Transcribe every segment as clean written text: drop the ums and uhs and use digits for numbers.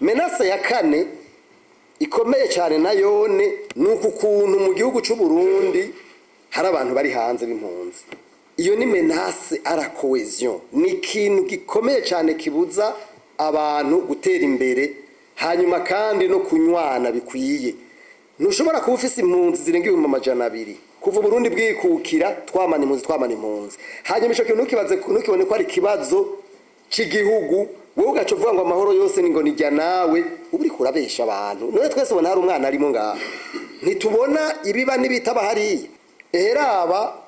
Menace ya kane ikomeye cyane nayone ni uku kuntu mu gihugu cy'u Burundi hari abantu bari hanze b'impunzi. Iyo ni menace à la cohésion, ni ikintu gikomeye cyane kibuza abantu gutera imbere, hanyuma kandi no kunywana bikwiye. Ntushobora kuba ufise impunzi zirenga 200,000. Kuva Uburundi bwikukira, twamana impunzi, twamana impunzi. Hanyuma ico kintu ntukibaze, ntukibone ko ari ikibazo cy'igihugu, wowe ugaca uvuga ngo amahoro yose ni ngo nijya nawe, uba uriko urabesha abantu. None twese ubona hari umwana arimo ngaha, ntitubona ibiba n'ibitaba hariya? Eheraba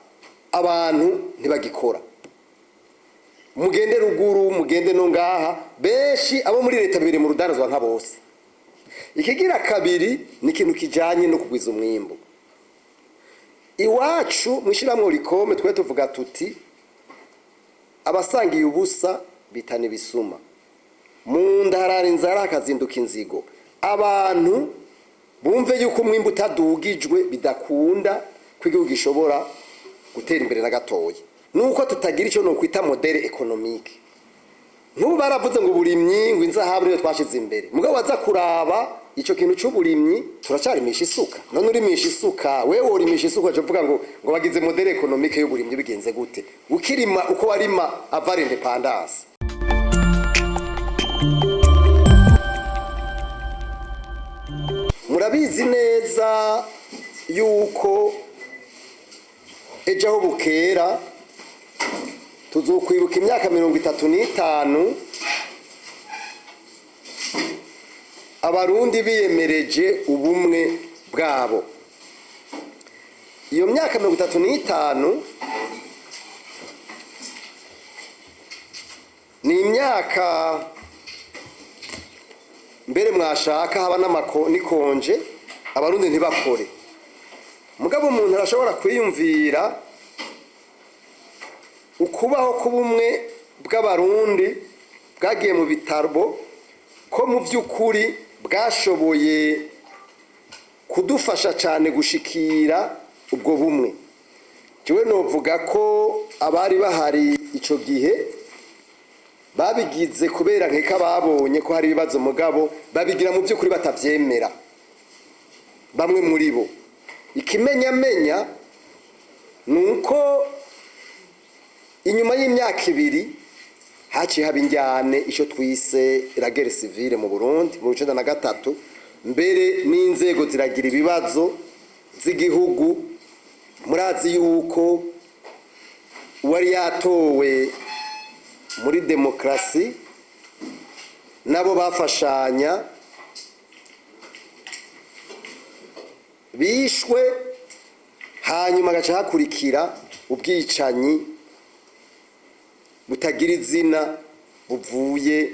abantu ntibagikora. Mugende ruguru, mugende no ngaha, benshi abo muri leta bibiri mu rudanazwa nka bose. Ikigira kabiri ni ikintu kijanye no kugwiza umwimbu. Iwacu mw'ishyirahamwe Ôlicome, twe tuvuga tuti: abasangiye ubusa bitana ibisuma, mu nda harara inzara hakazinduka inzigo. Abantu bumve yuko umwimbu utadugijwe bidakunda ko igihugu gishobora gutera imbere na gatoya. Nuko tutagira icyo nokwita modèle économique. Nk'ubu baravuze ngo uburimyi, ngo inzahabu niyo twashize imbere, mugabo waza kuraba ico kintu c'uburimyi, turacarimisha isuka. None urimisha isuka, wewe urimisha isuka, uca uvuga ngo bagize modèle économique y'uburimyi, bigenze gute ukirima uko warima avant l'indépendance? Murabizi neza yuko ejo aho bukera tuzokwibuka imyaka 35 Abarundi biyemereje ubumwe bwabo. Iyo myaka 35 ni imyaka mbere mwashaka haba n'ikonje, Abarundi ntibakore. Mugabo umuntu arashobora kwiyumvira ukubaho k'ubumwe bw'Abarundi bwagiye mu bitabo, ko mu by'ukuri bwashoboye kudufasha cyane gushikira ubwo bumwe. Jewe novuga ko abari bahari ico gihe babigize kubera nkeka babonye ko hari ibibazo, mugabo babigira mu by'ukuri batavyemera bamwe muri bo. Ikimenyamenya ni uko inyuma y'imyaka 2 haciye haba injyane, icyo twise la guerre civile mu Burundi mu 93, mbere n'inzego ziragira ibibazo z'igihugu. Murazi yuko uwari yatowe muri demokarasi nabo bafashanya bishwe, hanyuma agaca hakurikira ubwicanyi butagira izina buvuye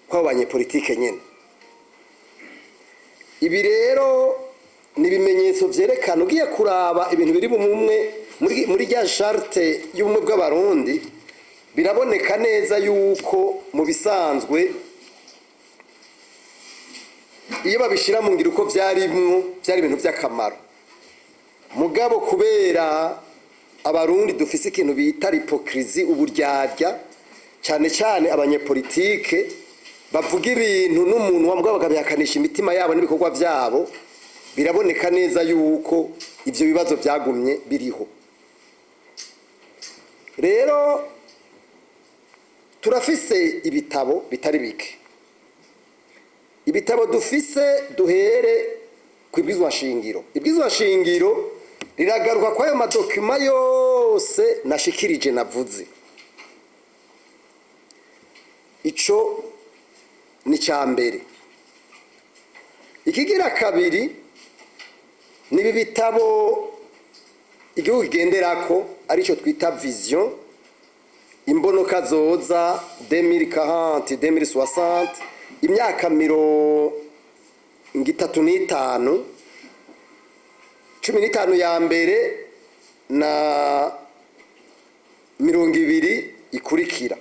kw'abo banyepolitike nyene. Ibi rero ni ibimenyetso vyerekana, ugiye kuraba ibintu biri bumwe muri rya charte y'ubumwe bw'Abarundi, biraboneka neza yuko mu bisanzwe iyo babishira mu ngiro uko vyarimwo, vyari ibintu vy'akamaro. Mugabo kubera Abarundi dufise ikintu bita l'hypocrisie, uburyarya, cyane cyane abanyepolitike bavuga ibintu n'umuntu mugabo bakabihakanisha imitima yabo n'ibikorwa vyabo, biraboneka neza yuko ivyo bibazo vyagumye biriho. Rero turafise ibitabo bitari bike. Ibitabo dufise, duhere ku ibwirizwa shingiro. Ibwirizwa shingiro riragaruka kw'ayo ma documents yose nashikirije, navuze. Ico ni cya mbere. Ikigira kabiri ni ibi bitabo igihugu kigenderako, aricyo twita vision, imbonoka zoza 2040, 2060, imyaka 35, 15 ya mbere na 20 ikurikira.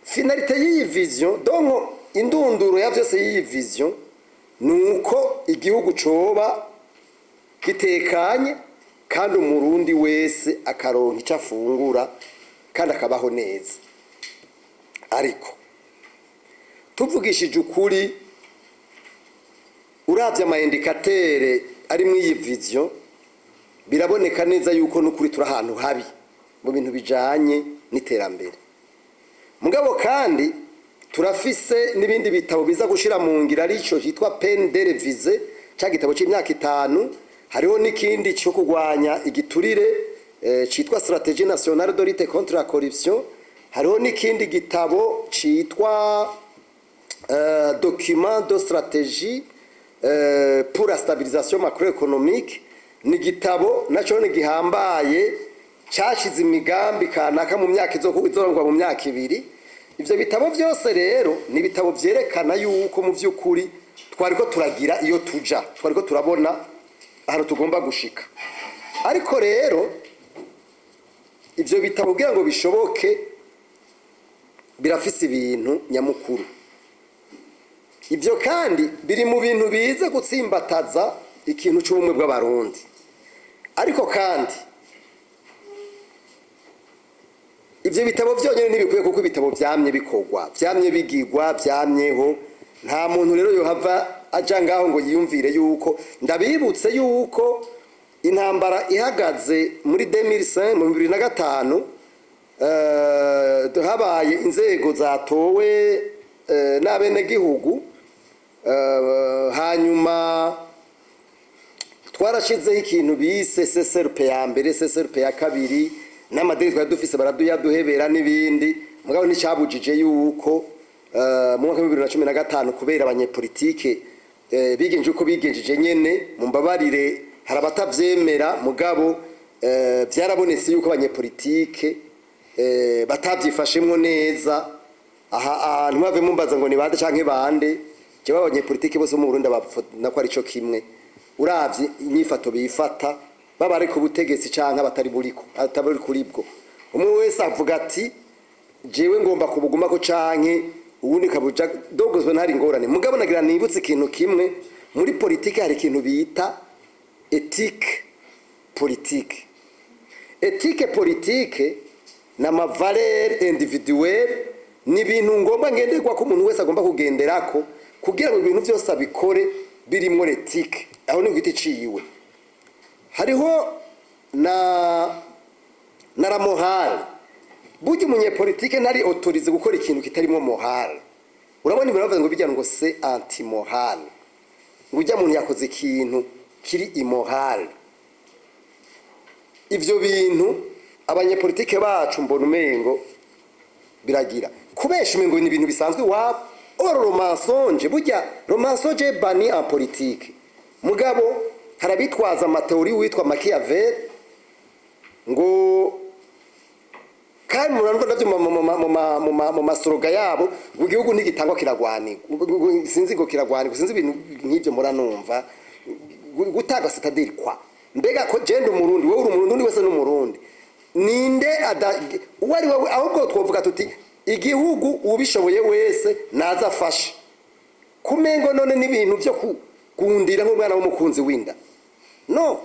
Finalité y'iyi vision, donc indunduro ya vyose y'iyi vision, ni uko igihugu coba gitekanye kandi Umurundi wese akaronka icyo afungura kandi akabaho neza. Ariko tuvugishije ukuri, uravye ama indicateurs ari muri iyi vision, biraboneka neza yuko n'ukuri turi ahantu habi mu bintu bijanye n'iterambere. Mugabo kandi turafise n'ibindi bitabo biza gushira mu ngiro, arico cyitwa PND révisé, ca gitabo c'imyaka 5. Hariho n'ikindi cyo kurwanya igiturire, citwa Stratégie nationale de lutte contre la corruption. Hariho n'ikindi gitabo citwa document de stratégie pour la stabilisation macroéconomique. Ni igitabo naco ni gihambaye, cyashize imigambi kanaka mu myaka izorongwa mu myaka 2. Ivyo bitabo vyose rero ni ibitabo vyerekana yuko mu vy'ukuri twariko turagira iyo tuja, twariko turabona ahantu tugomba gushika. Ariko rero ivyo bitabo, kugira ngo bishoboke, birafise ibintu nyamukuru. Ibyo kandi biri mu bintu biza gutsimbataza ikintu cy'ubumwe bw'Abarundi. Ariko kandi ibyo bitabo byonyine ntibikwiye, kuko ibitabo byamye bikorwa, byamye bigigwa, byamyeho. Nta muntu rero yohava aja ngaho ngo yiyumvire yuko. Ndabibutse yuko intambara ihagaze muri 2005, mu 2005, habaye inzego zatowe n'abenegihugu. Hanyuma twarashizeho ikintu bise CSRP ya mbere, CSRP ya kabiri, n'amadeni twari dufise baraduyaduhebera n'ibindi. Mugabo nticyabujije yuko mu mwaka wa 2015, kubera abanyepolitike bigenje uko bigenjeje nyene, mumbabarire, hari abatavyemera, mugabo byarabonetse yuko abanyepolitike batavyifashemwo neza. Aha ahantu ntibave mumbaza ngo ni bande canke bande. Jewe abanyepolitike bose bo mu Burundi abafata ko ari co kimwe. Uravye inyifato bifata, baba ari ku butegetsi canke abatari buriko, atari kuri bwo, umwe wese avuga ati: "Jewe ngomba kubugumako canke ubundi kabuja dogozwe." Ntari ingorane. Mugabo nagira nibutse ikintu kimwe: muri politike hari ikintu bita éthique politique. Éthique politique ni ama valeurs individuelles, ni ibintu ngomba ngenderwa ko umuntu wese agomba kugenderako kugira ngo ibintu byose abikore birimwo l'éthique. Aho ni giti ciwe. Hariho na la morale. Burya umunyepolitike ntari autorisé gukora ikintu kitarimo morale. Urabona ibintu bavuga ngo bijya ngo c'est anti-moral, ngo ujya muntu yakoze ikintu kiri immoral. Ivyo bintu abanyepolitike bacu mbona umengo biragira kubesha, umengo ni ibintu bisanzwe iwabo. Or le mensonge, burya le mensonge est banni en politique. Mugabo harabitwaza ama théories witwa Machiavel ngo, kandi murumva navyo mu ma slogans yabo, ngo igihugu ntigitangwa kiragwanirwa, sinzi ngo kiragwanirwa, sinzi ibintu nk'ibyo muranumva. Gutanga, c'est-à-dire quoi? Mbega ko jenda Umurundi, wowe uri Umurundi, undi wese ni Umurundi, ninde ada uwo ari we? Ahubwo twovuga tuti: igihugu ubishoboye wese naza afashe. Kumengo none n'ibintu byo kugundira nk'umwana w'umukunzi w'inda. No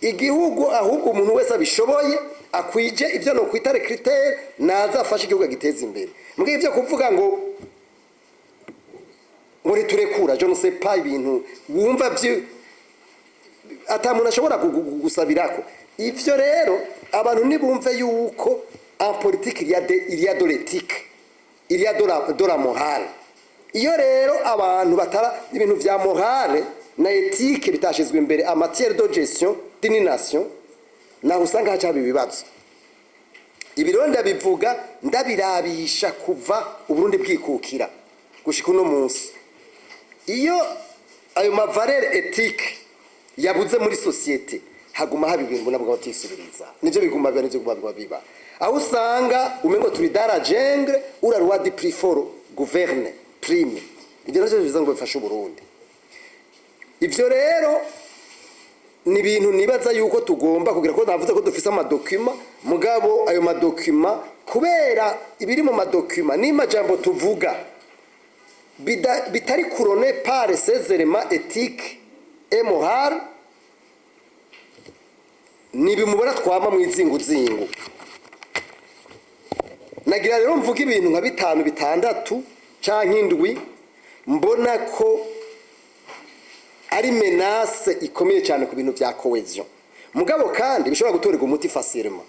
igihugu, ahubwo umuntu wese abishoboye, akwije ibyo no kwita critères, naza afashe igihugu agiteza imbere. Mbwe ibyo kuvuga ngo ntiturekura, je ne sais pas, ibintu wumva byo ata muntu ashobora gusabirako. Ivyo rero abantu nibumve yuko en politique il y a de l'éthique, il y a de la morale. Iyo rero abantu batara ibintu vya morale na éthique bitashizwe imbere en matière de gestion d'une nation, naho usanga hacaba ibibazo. Ibi rero ndabivuga ndabirabisha kuva Uburundi bwikukira gushika uno munsi. Iyo ayo ma valeurs éthiques yabuze muri société, haguma haba ibintu nabwo batisubiriza, nivyo biguma biba, nivyo biguma biba, aho usanga umengo turi dans la jungle où la loi du plus fort gouverne, prime. Ivyo navyo bivuze ngo bifashe Uburundi. Ivyo rero ni ibintu nibaza yuko tugomba kugira ko navuze ko dufise ama documents. Mugabo ayo ma documents, kubera ibiri mu ma documents n'amajambo tuvuga bitari couronné par ces éléments éthiques et moraux, ni bimubona twama mu izinguzingu. Nagira rero mvuga ibintu nka bitanu, bitandatu canke indwi mbona ko ari menace ikomeye cyane ku bintu bya cohésion, mugabo kandi bishobora gutorerwa umuti facilement.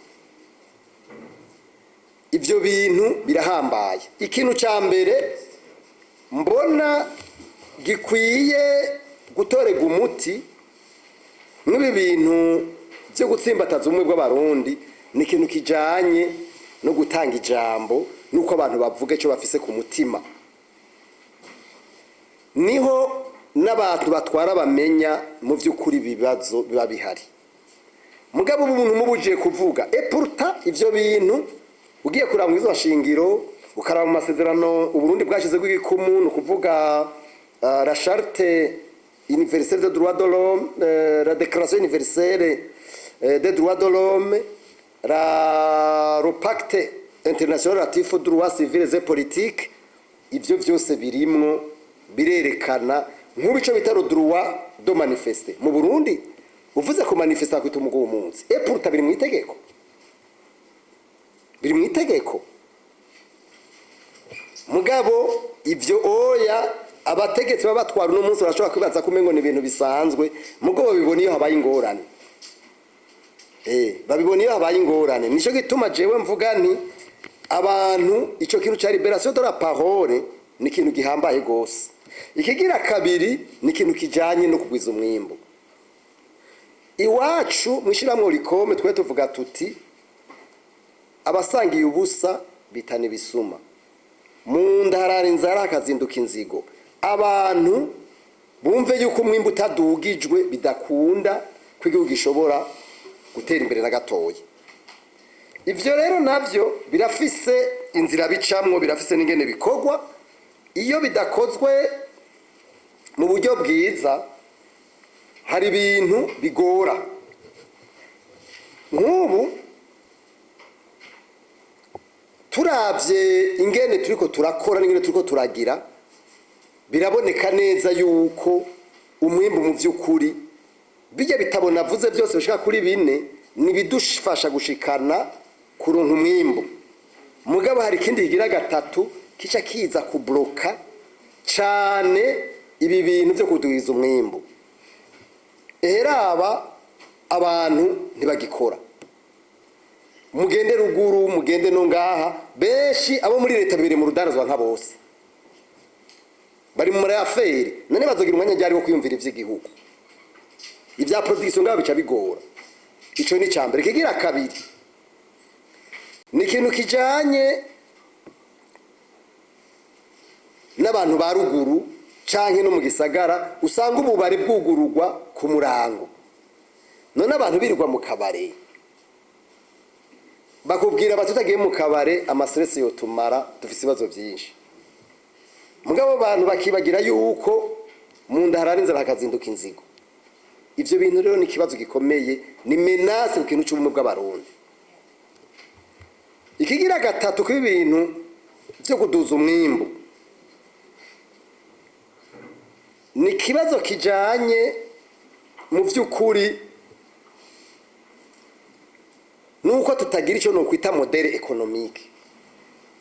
Ibyo bintu birahambaye. Ikintu cya mbere mbona gikwiye gutorerwa umuti nk'ibi bintu byo gutsimbataza ubumwe bw'Abarundi ni ikintu kijanye no gutanga ijambo, n'uko abantu bavuga icyo bafise ku mutima. Niho n'abantu batwara bamenya mu by'ukuri ibibazo biba bihari. Mugabo ubu umuntu mubujiye kuvuga, et pourtant ivyo bintu ugiye kuraba mu izo shingiro, ukaraba mu masezerano Uburundi bwashizeho igikumu, ni ukuvuga la Charte universelle des droits de l'homme, la Déclaration universelle des droits de l'homme, le Pacte international relatif aux droits civils et politiques, ivyo vyose birimwo birerekana nk'ubu ico bita le droit de manifester. Mu Burundi uvuze ku manifester kwita umugo w'umunsi, et pourtant biri mu itegeko, biri mu itegeko. Mugabo ivyo oya, abategetsi baba batwara uno munsi barashobora kwibaza ko umengo ni ibintu bisanzwe, mugabo babibona iyo habaye ingorane. Babibona iyo habaye ingorane. Nico gituma jewe mvuga nti abantu, ico kintu ca libération de la parole ni ikintu gihambaye gose. Ikigira kabiri ni ikintu kijanye no kugwiza umwimbu. Iwacu mwishirahamwe Olucome twe tuvuga tuti abasangiye ubusa bitana ibisuma, mu nda harara inzara hakazinduka inzigo. Abantu bumve yuko umwimbu utadugijwe bidakunda ko igihugu gishobora gutera imbere na gatoya. Ivyo rero navyo birafise inzira bicamwo, birafise n'ingene bikorwa. Iyo bidakozwe mu buryo bwiza hari ibintu bigora. Nk'ubu turavye ingene turiko turakora n'ingene turiko turagira, biraboneka neza yuko umwimbu mu vy'ukuri, bijya bitabo navuze byose bishika kuri bine, nibidufasha gushikana kuronka umwimbu. Mugabo hari ikindi kigira gatatu kica kiza kubloka cane ibi bintu vyo kuduhiza umwimbu. Eheraba abantu ntibagikora. Mugende ruguru, mugende no ngaha, benshi abo muri leta bibiri mu rudanazwa nka bose bari muri affaires. None bazogira umwanya ryari wo kwiyumvira ivy'igihugu? Ibya production ngaho bica bigora. Ico ni icambere. Kigira kabiri ni ikintu kijanye n'abantu ba ruguru canke no mu gisagara, usanga ububare bwugururwa ku murango. None abantu birirwa mu kabare, bakubwira bati utagiye mu kabare ama stress yotumara, dufise ibibazo vyinshi. Mugabo abantu bakibagira yuko mu nda harara inzara hakazinduka inzigo. Ivyo bintu rero ni ikibazo gikomeye, ni menace ku kintu c'ubumwe bw'Abarundi. Ikigira gatatu kw'ibintu vyo kuduza umwimbu ni ikibazo kijanye mu vy'ukuri nuko tutagira icyo nokwita modèle économique.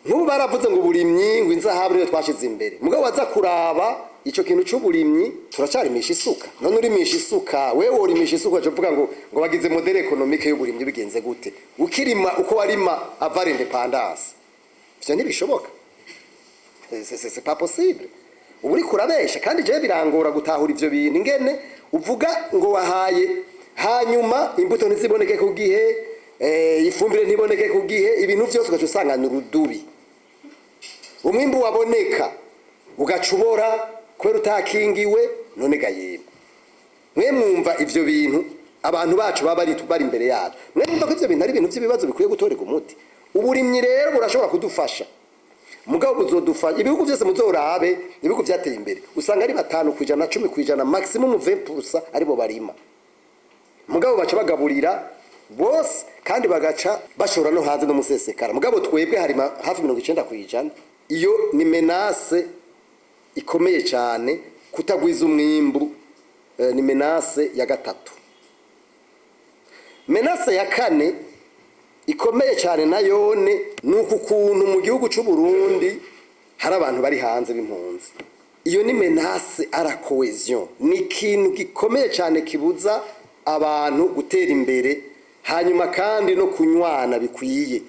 Nk'ubu baravuze ngo uburimyi, ngo inzahabu niyo twashize imbere, mugabo waza kuraba ico kintu c'uburimyi turacarimisha isuka. None urimisha isuka, wewe worimisha isuka uca uvuga ngo bagize modèle économique y'uburimyi, bigenze gute ukirima uko warima avant l'indépendance? Ivyo ntibishoboka, c'est pas possible. Ubu uriko urabesha. Kandi jewe birangora gutahura ivyo bintu, ingene uvuga ngo wahaye, hanyuma imbuto ntiziboneke ku gihe, ifumbire ntiboneke ku gihe, ibintu vyose ugaca usanga ni urudubi. Umwimbu waboneka ugaca ubora kubera utakingiwe. None ga yemwe, mwe mwumva ivyo bintu abantu bacu baba bari imbere yacu, mwe mwumva ko ivyo bintu ari ibintu vy'ibibazo bikwiye gutorerwa umuti? Uburimyi rero burashobora kudufasha, mugabo buzodufasha. Ibihugu byose muzorabe, ibihugu vyateye imbere usanga ari 5%, 10%, maximum 20% aribo barima. Mugabo baca bagaburira bose kandi bagaca bashora no hanze no musesekara. Mugabo twebwe harima hafi 90%. Iyo ni menace ikomeye cyane, kutagwiza umwimbu. Ni menace ya gatatu. Menace ya kane ikomeye cyane nayone ni uku kuntu mu gihugu cy'u Burundi hari abantu bari hanze b'impunzi. Iyo ni menace à la cohésion, ni ikintu gikomeye cyane kibuza abantu gutera imbere, hanyuma kandi no kunywana bikwiye.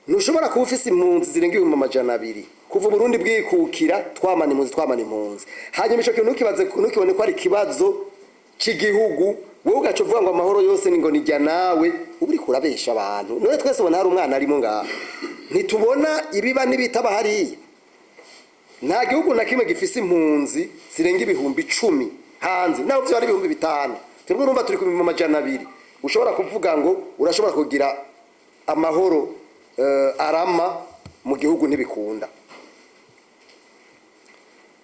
Ntushobora kuba ufise impunzi zirenga 200,000. Kuva Uburundi bwikukira, twamana impunzi, twamana impunzi. Hanyuma ico kintu ntukibaze, ntukibone ko ari ikibazo cy'igihugu. Wowe ugaca uvuga ngo amahoro yose ni ngo nijya nawe, uba uriko urabesha abantu. None twese ubona hari umwana arimo ngaha, ntitubona ibiba n'ibitaba hariya? Nta gihugu na kimwe gifise impunzi zirenga 10,000 hanze, naho vyo ari 5000. Twebwe urumva turi ku 200,000. Ushobora kuvuga ngo urashobora kugira amahoro arama mu gihugu? Ntibikunda.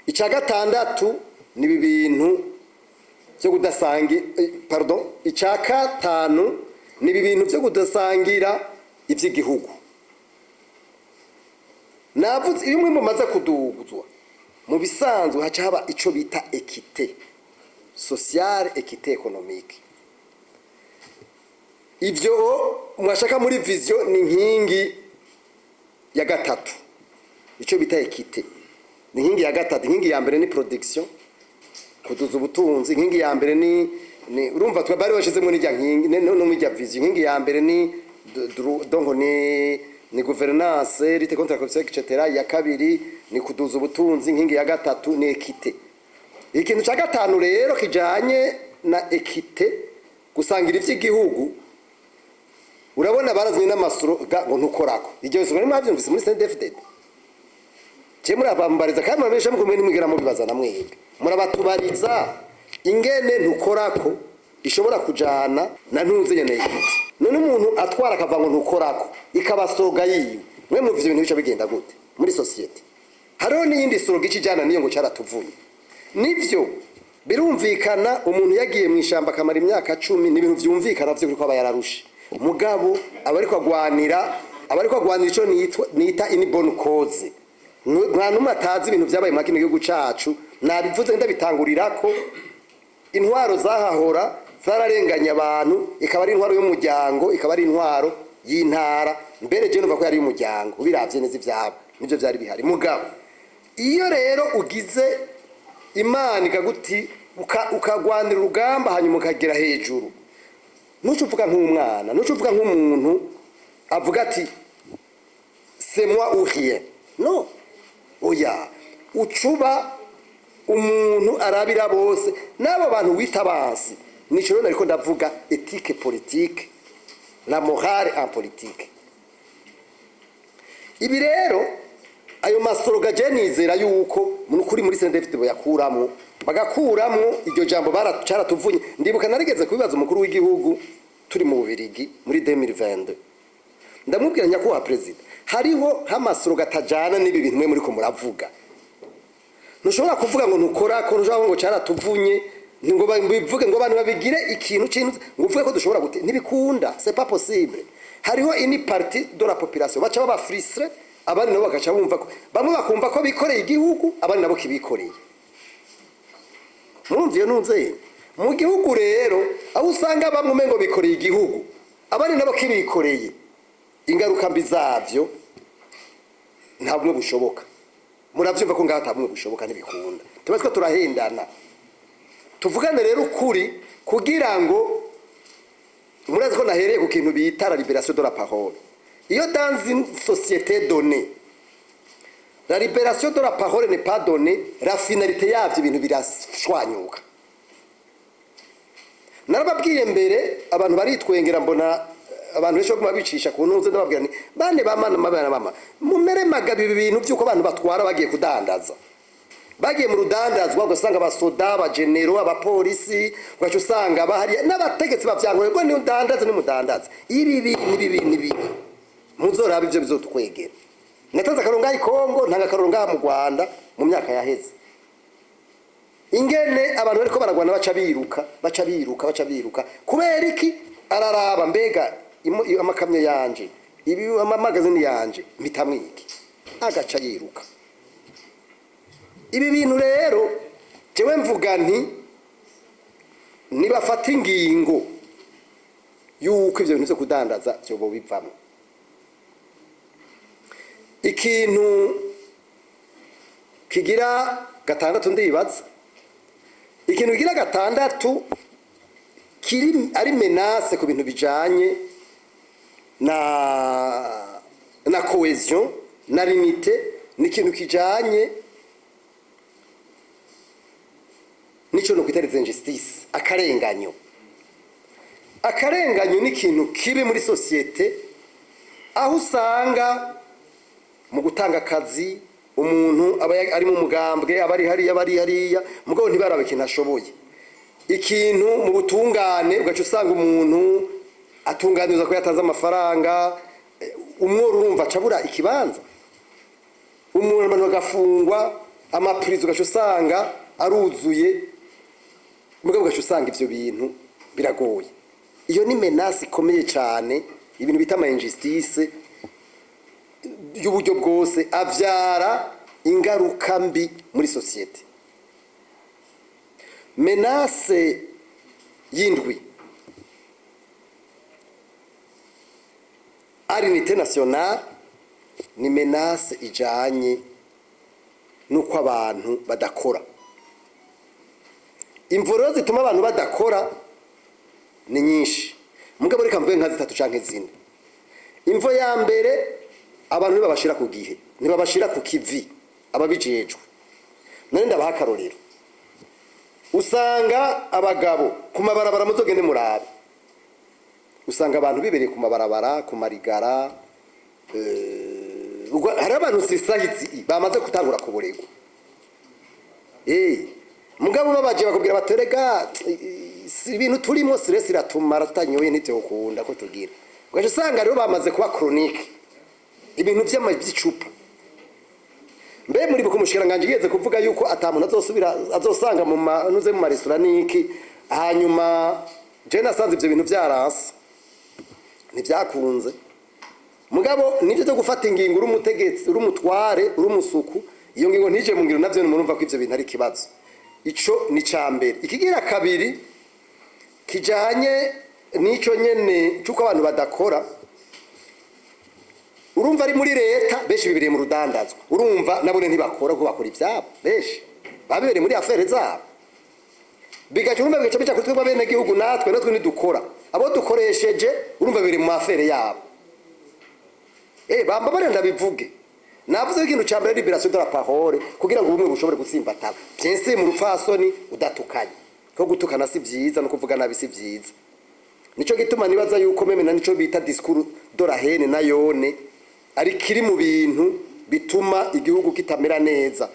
Icya gatandatu ni ibi bintu byo kudasangira, pardon, icya gatanu ni ibi bintu byo kudasangira iby'igihugu. Navuze, iyo umwe mumaze kuduguzwa, mu bisanzwe haca haba ico bita équité sociale, équité économique. Ivyo mwashaka muri vision ni inkingi ya gatatu. Ico bita équité ni inkingi ya gatatu. Inkingi ya mbere ni production, kuduza ubutunzi. Inkingi ya mbere ni urumva twe bari bashizemo n'ijya nkingi no muri vision. Inkingi ya mbere ni donc ni gouvernance, lutte contre la corruption, etc. Ya kabiri ni kuduza ubutunzi. Inkingi ya gatatu ni équité. Ikintu cya gatanu rero kijanye na équité, gusangira ivy'igihugu. Urabona barazanye n'ama slogan ngo "Ntukorako". Iryo slogan mwavyumvise muri CNDD-FDD? Je murabambariza kandi murabesha, mukumwe nimwigera mubibaza na mwebwe murabatubariza ingene "Ntukorako" ishobora kujana na ntuze nyene équité. None umuntu atwara akava ngo "Ntukorako" ikaba slogan yiwe, mwe muvyo ibintu bica bigenda gute muri société? Hariho n'iyindi slogan icijana niyo ngo "Caratuvunye". Nivyo birumvikana, umuntu yagiye mu ishamba akamara imyaka 10, ni ibintu vyumvikana vyo ko aba yararushe. Mugabo aba ariko agwanira ico nita une bonne cause. Nta numwe atazi ibintu vyabaye muri kino gihugu cacu. Nabivuze, ndabitangurirako: intwaro zahahora zararenganya abantu, ikaba ari intwaro y'umuryango, ikaba ari intwaro y'intara. Mbere je numva ko yari y'umuryango, ubiravye neza ivyabo nivyo vyari bihari. Mugabo iyo rero ugize Imana ikaguti ukagwanira urugamba, hanyuma ukagera hejuru, ntuce uvuga nk'umwana, ntuce uvuga nk'umuntu avuga ati "C'est moi ou rien". No, oya, ucuba umuntu arabira bose n'abo bantu wita bansi. Nico rero nariko ndavuga, éthique politique, la morale en politique. Ibi rero, ayo ma slogan, je nizera yuko mu kuri muri CNDD-FDD boyakuramwo, bagakuramwo iryo jambo "Caratuvunye". Ndibuka narigeze kubibaza umukuru w'igihugu turi mu Bubirigi muri 2022. Ndamubwira: "Nyakubahwa perezida, hariho nk'ama slogan atajana n'ibi bintu mwe muriko muravuga. Ntushobora kuvuga ngo "Ntukora", ko ntushobora kuvuga ngo "Caratuvunye", ngo bivuge ngo abantu babigire ikintu kintu, ngo uvuge ko dushobora gute. Ntibikunda, c'est pas possible." Hariho une partie de la population baca baba frustrés, abandi nabo bagaca bumva ko bamwe bakumva ko bikoreye igihugu, abandi nabo kibikoreye. Murumva iyo ntunze mu gihugu rero, aho usanga bamwe umengo bikoreye igihugu, abandi nabo kibikoreye, ingaruka mbi zavyo nta bumwe bushoboka. Muravyumva ko ngaho ata bumwe bushoboka, ntibikunda. Tuba two turahendana. Tuvugane rero ukuri kugira ngo murazi ko nahereye ku kintu bita la libération de la parole. Iyo dans une société donnée la libération de la parole n'est pas donnée, la finalité yavyo, ibintu birashwanyuka. Narababwiye mbere, abantu baritwengera, mbona abantu benshi baguma bicisha ku ntuze. Ndababwira nti: "Bane bamana mabana mama, mumere magabi. Ibi bintu by'uko abantu batwara bagiye kudandaza, bagiye mu rudandazwa, ugasanga abasoda, abagenero, abapolisi, ugaca usanga bahariya n'abategetsi bavyangoye ngo niudandaze, nimudandaze ibi bintu, ibi bintu, ibi muzoraba ivyo bizotukwegera." Natanze akarorero ngaha i Kongo, ntanga akarorero ngaha mu Rwanda mu myaka yaheze, ingene abantu bariko baragwana baca biruka, baca biruka, baca biruka. Kubera iki? Araraba: mbega amakamyo yanje, ibi, amamagazini yanje, mpitamwo iki? Agaca yiruka. Ibi bintu rero jewe mvuga nti nibafata ingingo yuko ivyo bintu vyo kudandaza vyobo bivamwo. Ikintu kigira gatandatu, ndibaza ikintu kigira gatandatu kiri ari menace ku bintu bijanye na cohésion na l'unité, ni ikintu kijanye nico no kwita les injustices, akarenganyo. Akarenganyo ni ikintu kibi muri société, aho usanga mu gutanga akazi umuntu aba ari mu mugambwe, aba ari hariya, aba ari hariya, mugabo ntibarabe ikintu ashoboye. Ikintu mu butungane, ugaca usanga umuntu atunganiriza ko yatanze amafaranga. Umworo urumva acabura ikibanza, umuntu, abantu bagafungwa, amapurizo ugaca usanga aruzuye, mugabo ugaca usanga ivyo bintu biragoye. Iyo ni menace ikomeye cyane. Ibintu bita ama injustice y'uburyo bwose avyara ingaruka mbi muri société. Menace y'indwi à l'unité nationale ni menace ijanye n'uko abantu badakora. Imvo rero zituma abantu badakora ni nyinshi, mugabo reka mvuge nka zitatu canke zine. Imvo ya mbere, abantu ntibabashira ku gihe, ntibabashira ku kivi ababijejwe. None ndabaha akarorero: usanga abagabo ku mabarabara, muzogende murabe, usanga abantu bibereye ku mabarabara, ku marigara. Hari abantu sisahizi bamaze gutangura kuboregwa. Mugabo babaje bakubwira baterega si ibintu turimo, stress iratumara, tutanyoye ntivyokunda ko tugira. Ugaca usanga rero bamaze kuba chronique, ibintu vy'icupa. Mbe muri buko umushikiranganje yigeze kuvuga yuko ata muntu azosubira azosanga mu manuze, mu maresitora niki. Hanyuma je nasanze ivyo bintu vyaranse, ntivyakunze. Mugabo nivyo byo gufata ingingo uri umutegetsi, uri umutware, uri umusuku, iyo ngingo ntije mu ngiro, navyo murumva ko ivyo bintu ari ikibazo. Ico ni ca mbere. Ikigira kabiri kijanye n'ico nyene c'uko abantu badakora, urumva ari muri leta, benshi bibereye mu rudandazwa. Urumva nabone ntibakora kuko bakora ivyabo, benshi babibereye muri affaires zabo. Bigaca, urumva, bigaca bica kuri twebwe abenegihugu. Natwe ntidukora, abo dukoresheje urumva biri mu affaires yabo. Bamba ndabivuge, navuze ko ikintu ca mbere libération de la parole, kugira ngo ubumwe bushobore gutsimbatara, bien sûr mu rupfasoni, udatukanye, ko gutukana si vyiza no kuvuga nabi si vyiza. Nico gituma nibaza yuko même na nico bita discours de la haine nayone ari kiri mu bintu bituma igihugu kitamera neza,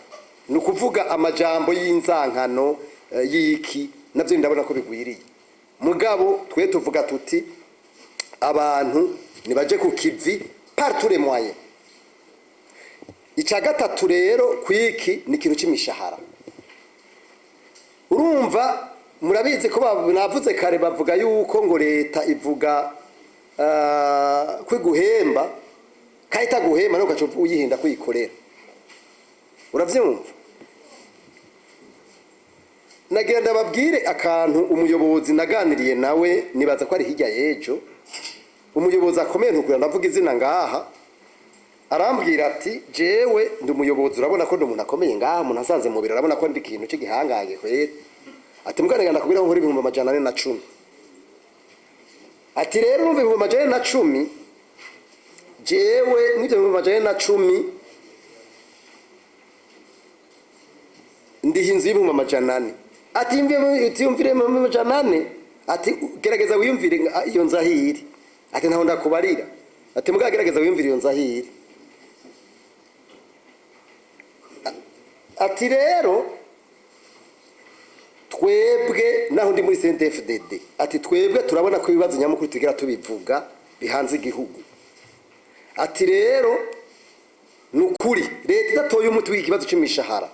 ni ukuvuga amajambo y'inzankano, y'iki, navyo ndabona ko bigwiriye. Mugabo twe tuvuga tuti abantu nibaje ku kivi par tous les moyens. Icya gatatu rero kwiki ni ikintu cy'imishahara. Urumva murabizi ko navuze kare, bavuga yuko ngo leta ivuga kwiguhemba kandi itaguhemba, nawe ugaca uyihinda kuyikorera. Uravyumva? Nagira ndababwire akantu umuyobozi naganiriye nawe, nibaza ko ari hirya y'ejo, umuyobozi akomeye, ntukura ndavuga izina ngaha. Arambwira ati: "Jewe ndi umuyobozi, urabona ko ndi umuntu akomeye ngaha, umuntu asanze mu biro arabona ko ndi ikintu cy'igihangange kweri." Ati: "Mbwana, ndakubwira ko nkora 410,000." Ati: "Rero urumva 410,000, jewe n'ibyo 410,000 ndiha inzu y'400,000." Ati: "Yumvire 400,000." Ati: "Gerageza wiyumvire iyo nzu aho iri." Ati: "Ntaho ndakubarira." Ati: "Mbwa gerageza wiyumvire iyo nzu aho iri." Ati: "Rero twebwe naho ndi muri CNDD-FDD," ati, "twebwe turabona ko ibibazo nyamukuru tugira tubivuga bihanze igihugu." Ati: "Rero ni ukuri leta idatoye umuti w'ikibazo cy'imishahara,"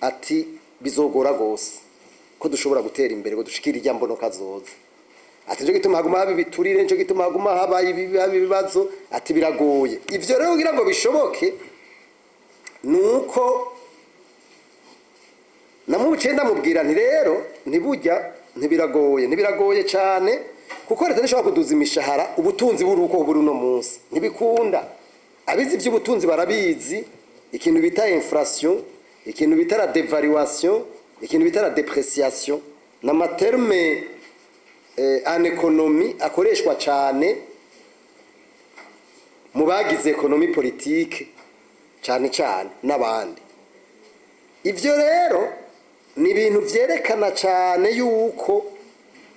ati, "bizogora gose ko dushobora gutera imbere ngo dushikire irya mbono kazoza." Ati: "Nico gituma haguma haba ibiturire, nico gituma haguma haba ibibazo." Ati: "Biragoye." Ivyo rero kugira ngo bishoboke nuko namuciye ndamubwira nti: "Rero ntibujya, ntibiragoye, ntibiragoye cyane, kuko leta ntishobora kuduza imishahara ubutunzi buri uko buri uno munsi, ntibikunda." Abizi iby'ubutunzi barabizi, ikintu bita inflation, ikintu bita la dévaluation, ikintu bita la dépréciation, n'ama termes en économie akoreshwa cyane mu bagize économie politique cyane cyane n'abandi. Ibyo rero ni ibintu byerekana cyane yuko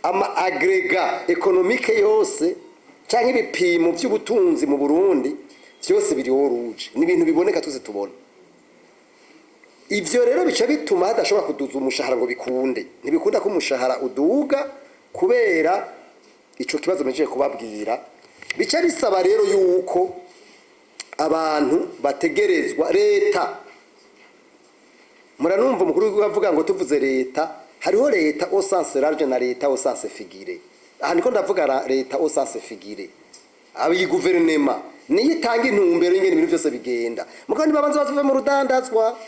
ama agrégats économiques yose cyangwa ibipimo by'ubutunzi mu Burundi byose biri rouge. Ni ibintu biboneka, twese tubona. Ibyo rero bica bituma hadashobora kuduza umushahara ngo bikunde. Ntibikunda ko umushahara uduga kubera ico kibazo mpejeje kubabwira. Bica bisaba rero yuko abantu bategerezwa leta. Muranumva umukuru w'igihugu avuga ngo tuvuze leta, hariho leta au sens large na leta au sens figuré. Aha niko ndavuga leta au sens figuré. Ayi guverinema niyo itanga intumbero y'ingene ibintu byose bigenda, mugabo nibabanza bave mu rudandazwa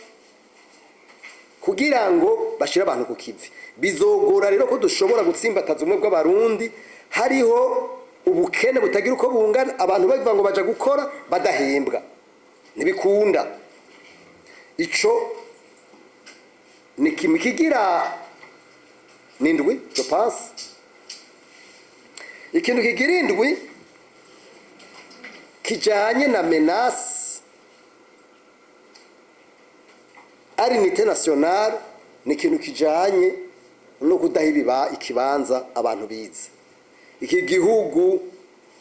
kugira ngo bashire abantu ku kivi. Bizogora rero ko dushobora gutsimbataza ubumwe bw'Abarundi hariho ubukene butagira uko bungana, abantu bavuga ngo baja gukora badahembwa. Ntibikunda. Ico ni kimwe kigira n'indwi, je pense. Ikintu kigira indwi kijanye na menace à l'unité nationale ni ikintu kijanye no kudaha ibiba ikibanza abantu bize. Iki gihugu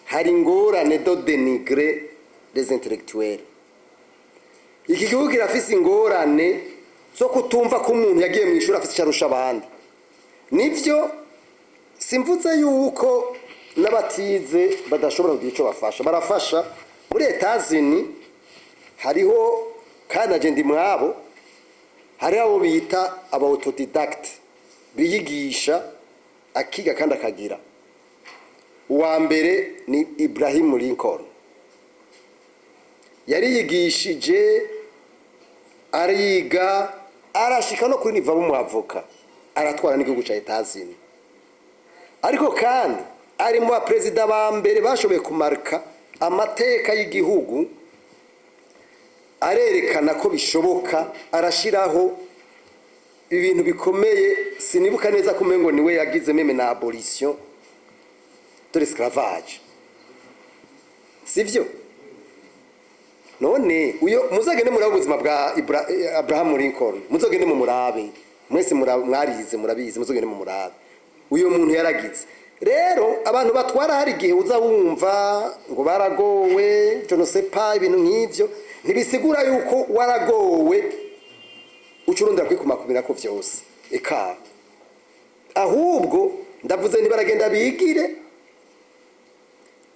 hari ingorane de dénigrer les intellectuels. Iki gihugu kirafise ingorane zo kutumva ko umuntu yagiye mu ishuri afise icyo arusha abandi. Nivyo, simvuze yuko n'abatize badashobora kugira icyo bafasha. Barafasha. Muri Etazini hariho, kandi na ndi mwabo, hariho abo bita aba autodidactes, biyigisha, akiga kandi akagira. Uwa mbere ni Ibrahim Lincoln. Yariyigishije, ariga, arashika no kuri niveau w'umwavoka, aratwara n'igihugu cya Etazini. Ariko kandi ari mu baperezida ba mbere bashoboye kumarika amateka y'igihugu, arerekana ko bishoboka, arashiraho ibintu bikomeye. Sinibuka neza ko umengo niwe yagize même na abolition de l'esclavage, sivyo? None uyo muzagende murabe ubuzima bwa Abraham Lincoln, muzogende mu murabe mwese, mwarize, murabizi, muzogende mu murabe uyo muntu yaragize. Rero abantu batwara, hari igihe uza wumva ngo baragowe, je ne sais pas, ibintu nk'ivyo. Ntibisigura yuko waragowe uca urondera kwikumakumira ko vyose. Eka, ahubwo ndavuze ntibaragenda bigire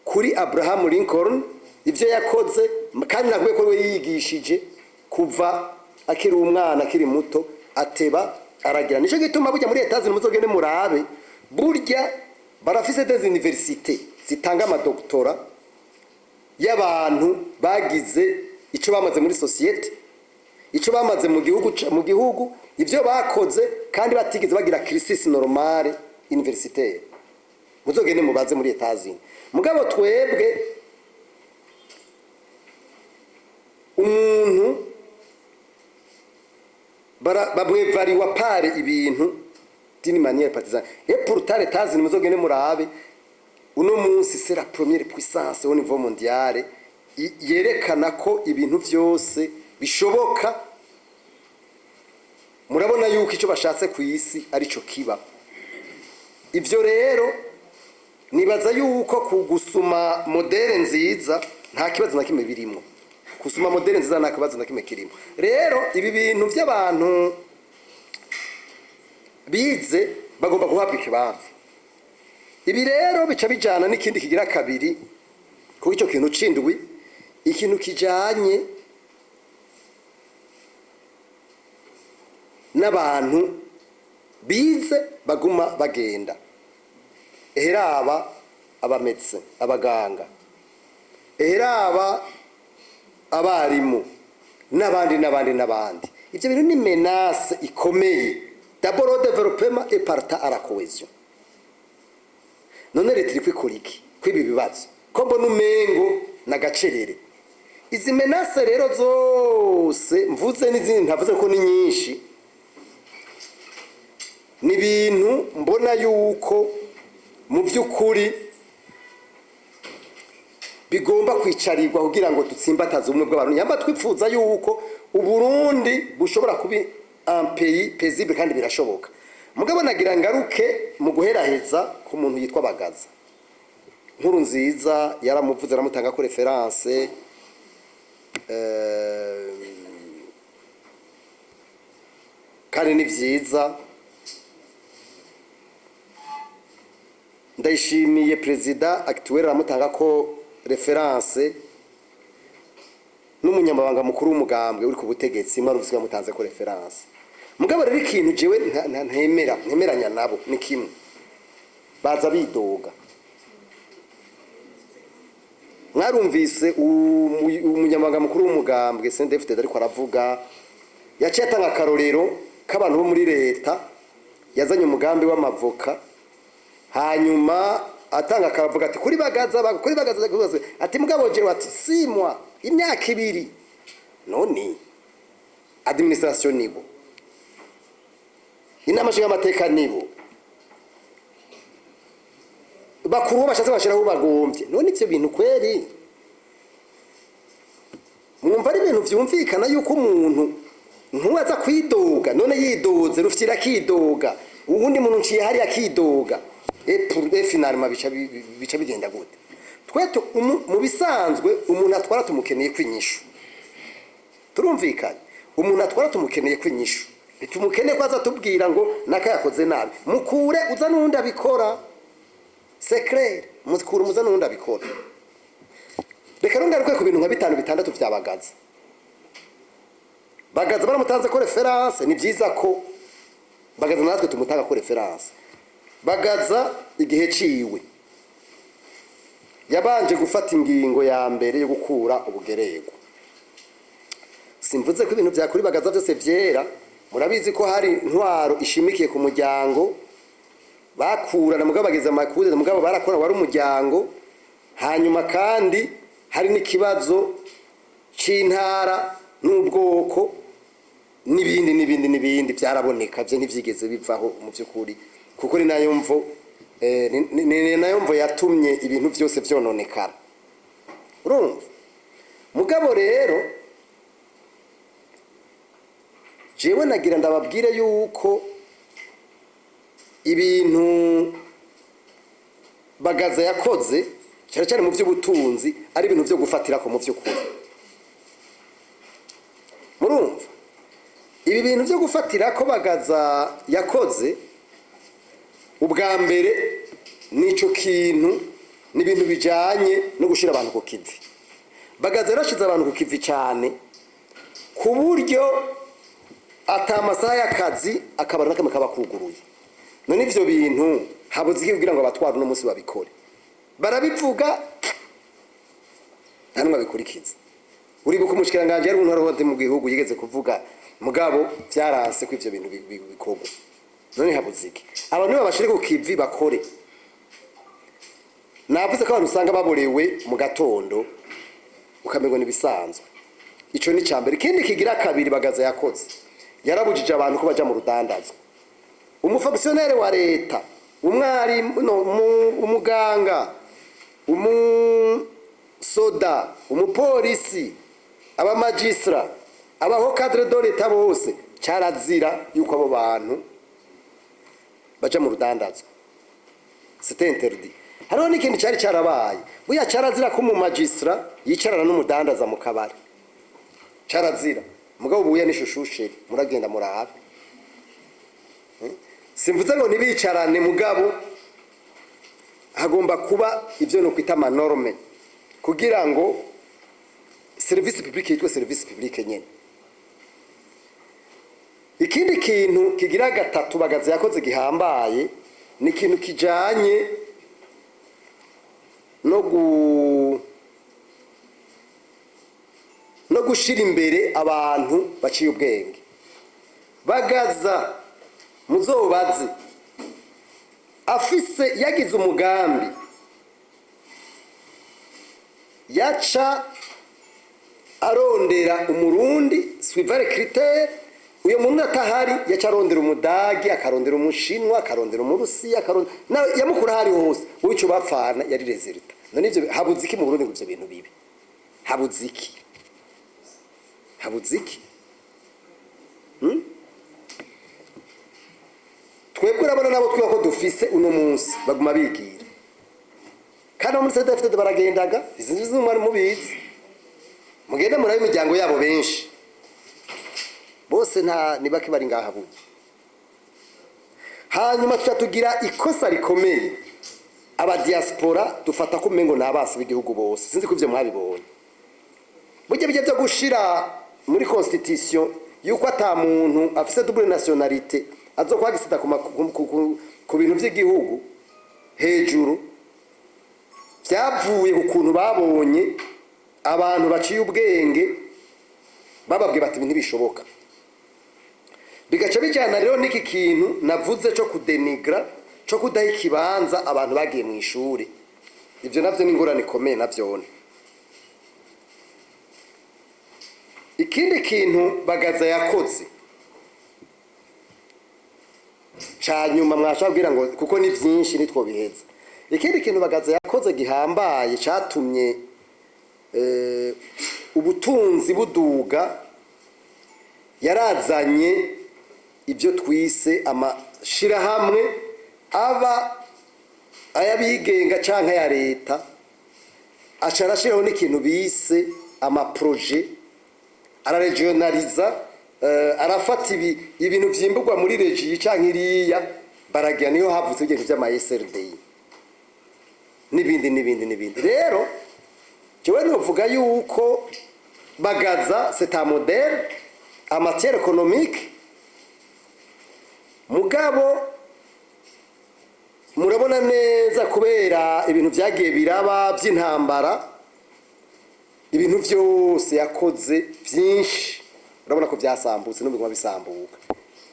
kuri Abraham Lincoln ibyo yakoze. Kandi nakuye ko we yiyigishije kuva akiri umwana, akiri muto, ateba aragira. Nico gituma burya muri Etats-Unis, muzogende murabe, burya barafise des universités zitanga amadoktora y'abantu bagize ico bamaze muri société, ico bamaze mu gihugu, mu gihugu ivyo bakoze, kandi batigeze bagira cursus normale universitaire. Muzogende mubaze muri Etats-Unis. Mugabo twebwe umuntu bamwevariwa pare ibintu d'une manière partisane. Et pourtant les États-Unis, muzogende murabe, uno munsi c'est la première puissance au niveau mondial, yerekana ko ibintu vyose bishoboka. Murabona yuko icyo bashatse ku isi arico kiba. Ivyo rero nibaza yuko kugusuma modèle nziza nta kibazo na kimwe birimo. Gusuma modèle nziza nta kibazo na kimwe kirimo. Rero ibi bintu by'abantu bize bagomba guhabwa ikibanza. Ibi rero bica bijana n'ikindi kigira kabiri kuko icyo kintu c'indwi, ikintu kijanye n'abantu bize baguma bagenda. Eheraba abametse, abaganga, eheraba abarimu, n'abandi n'abandi n'abandi. Ibyo bintu ni menace ikomeye d'abord au développement et partant à la cohésion. None leta iri kwikora iki kwibi bibazo ko mbona umengo nagacerere? Izi menaces rero zose mvuze n'izindi ntavuze ko ni nyinshi, ni ibintu mbona yuko mu by'ukuri bigomba kwicarirwa kugira ngo dutsimbataze ubumwe bw'abantu, nyamba twipfuza yuko Uburundi bushobora kuba un pays paisible, kandi birashoboka. Mugabo nagira ngaruke mu guheraheza ku muntu yitwa Bagaza. Nkuru nziza yaramuvuze, aramutanga ko référence, kandi ni vyiza. Ndayishimiye, président actuel, aramutanga ko référence, n'umunyamabanga mukuru w'umugambwe uri ku butegetsi mwarumvise yamutanze ko référence. Mugabo rero ikintu jewe ntemera, ntemeranya nabo ni kimwe: baza bidoga. Mwarumvise umunyamabanga mukuru w'umugambwe CNDD-FDD ariko aravuga, yaciye atanga akarorero k'abantu bo muri leta yazanye umugambi w'amavoka, hanyuma atanga akavuga ati kuri Bagaza, kuri Bagaza, kuri Bagaza, ati mugabo jewe ati 6 mois, imyaka 2. None administration nibo, inama nshingamateka nibo bakuru, bo bashatse bashiraho bagombye. None ivyo bintu kweri mwumva ari ibintu vyumvikana yuko umuntu ntuwaza kwidoga? None yidoze rufyira akidoga, uwundi muntu nciye hariya akidoga, et finalement bica bigenda gute? Twe mu bisanzwe umuntu atwara tumukeneye kwinyishu, turumvikanye? Umuntu atwara tumukeneye kwinyishu, ntitumukeneye ko aza tubwira ngo naka yakoze nabi, mukure uza n'uwundi abikora. C'est clair, mukure umuza n'uwundi abikora. Reka rero ngaruke ku bintu nka bitanu, bitandatu vya Bagaza. Bagaza baramutanze ko référence, ni byiza ko Bagaza natwe tumutanga ko référence. Bagaza igihe ciwe yabanje gufata ingingo ya mbere yo gukura ubugererwa. Simvuze ko ibintu byakuri Bagaza byose vyera. Murabizi ko hari intwaro ishimikiye ku muryango, bakurana mugabo bageze amakuze, mugabo barakora, wari umuryango. Hanyuma kandi hari n'ikibazo c'intara n'ubwoko n'ibindi n'ibindi n'ibindi byaraboneka, byo ntivyigeze bivaho mu by'ukuri, kuko ni nayo mvo ni nayo mvo yatumye ibintu byose vyononekara, urumva? Mugabo rero jewe nagira ndababwire yuko ibintu Bagaza yakoze, cyane cyane mu by'ubutunzi, ari ibintu byo gufatira ko mu by'ukuri. Murumva, ibi bintu byo gufatira ko Bagaza yakoze ubwa mbere nico kintu, ni ibintu bijanye no gushira abantu ku kivi. Bagaza yarashize abantu ku kivi cyane, ku buryo ata amasaha y'akazi akabari n'akamwe kaba kuguruye. None ivyo bintu habuze iki kugira ngo abatwara uno munsi babikore? Barabivuga, nta n'umwe abikurikiza. Uribuka umushikiranganji yari umuntu hagati mu gihugu yigeze kuvuga, mugabo vyaranse ko ivyo bintu bikorwa. None habuze iki? Abantu babashire ku kivi bakore. Navuze ko abantu usanga baborewe mu gatondo, ukamengo nibisanzwe. Ico ni cambere. Ikindi kigira kabiri Bagaza yakoze, yarabujije abantu ko baja mu rudandazwa. Umufonctionnaire wa leta, umwarimu, no, umuganga, umusoda, umupolisi, abamagistrats, aba hauts cadres de l'État bose, cyarazira yuko abo bantu baja mu rudandazwa, c'était interdit. Hariho n'ikindi cyari cyarabaye buya: cyarazira ko umumagistrat yicarana n'umudandaza mu kabari, cyarazira. Mugabo ubuya n'ishushusheri, muragenda murabe. Simvuze ngo ntibicarane, mugabo hagomba kuba ibyo no kwita amanormes kugira ngo service publique yitwe service publique nyene. Ikindi kintu kigira gatatu Bagaza yakoze gihambaye ni ikintu kijanye no gushira imbere abantu baciye ubwenge. Bagaza muzobaze, afise yagize umugambi, yaca Arondera Umurundi suivant les critères. Uyo muntu atahari, yaca arondera Umudagi, akarondera Umushinwa, akarondera Umurusiya, akarondera nawe yamukura ahari hose. Wowe ico bapfana yari résultat. None ivyo, habuze iki mu Burundi ngo ivyo bintu bibe? Habuze iki? Habuze iki? Twebwe urabona nabo twiba ko dufise uno munsi baguma bigira, kandi abo muri CNDD-FDD baragendaga. Izi mwari mubizi, mugende murabe imiryango yabo, benshi bose nta nibake bari ngaha burya. Hanyuma tuca tugira ikosa rikomeye, aba diaspora dufata ko umengo ni abasi b'igihugu bose. Sinzi ko ivyo mwabibonye. Burya bijya byo gushira muri constitution yuko ata muntu afise double nationalité azokwagisita ku bintu vy'igihugu hejuru, vyavuye ku kuntu babonye abantu baciye ubwenge bababwiye bati ibi ntibishoboka. Bigaca bijyana rero n'iki kintu navuze cyo kudenigra, cyo kudaha ikibanza abantu bagiye mu ishuri. Ibyo navyo ni ingorane ikomeye navyone. Ikindi kintu Bagaza yakoze ca nyuma mwashobora kubwira ngo kuko ni byinshi nitwobiheza. Ikindi kintu Bagaza yakoze gihambaye catumye ubutunzi buduga, yarazanye ibyo twise amashirahamwe, aba ay'abigenga canke aya leta, aca arashiraho n'ikintu bise ama projets, araregionaliza, arafata ibintu vyimburwa muri région canke iriya baragira. Niyo havutse ibintu vy'ama SRDI n'ibindi n'ibindi n'ibindi. Rero jewe novuga yuko Bagaza c'est un modèle en matière économique. Mugabo murabona neza, kubera ibintu vyagiye biraba vy'intambara, ibintu vyose yakoze vyinshi urabona ko vyasambutse, n'ubiguma bisambuka.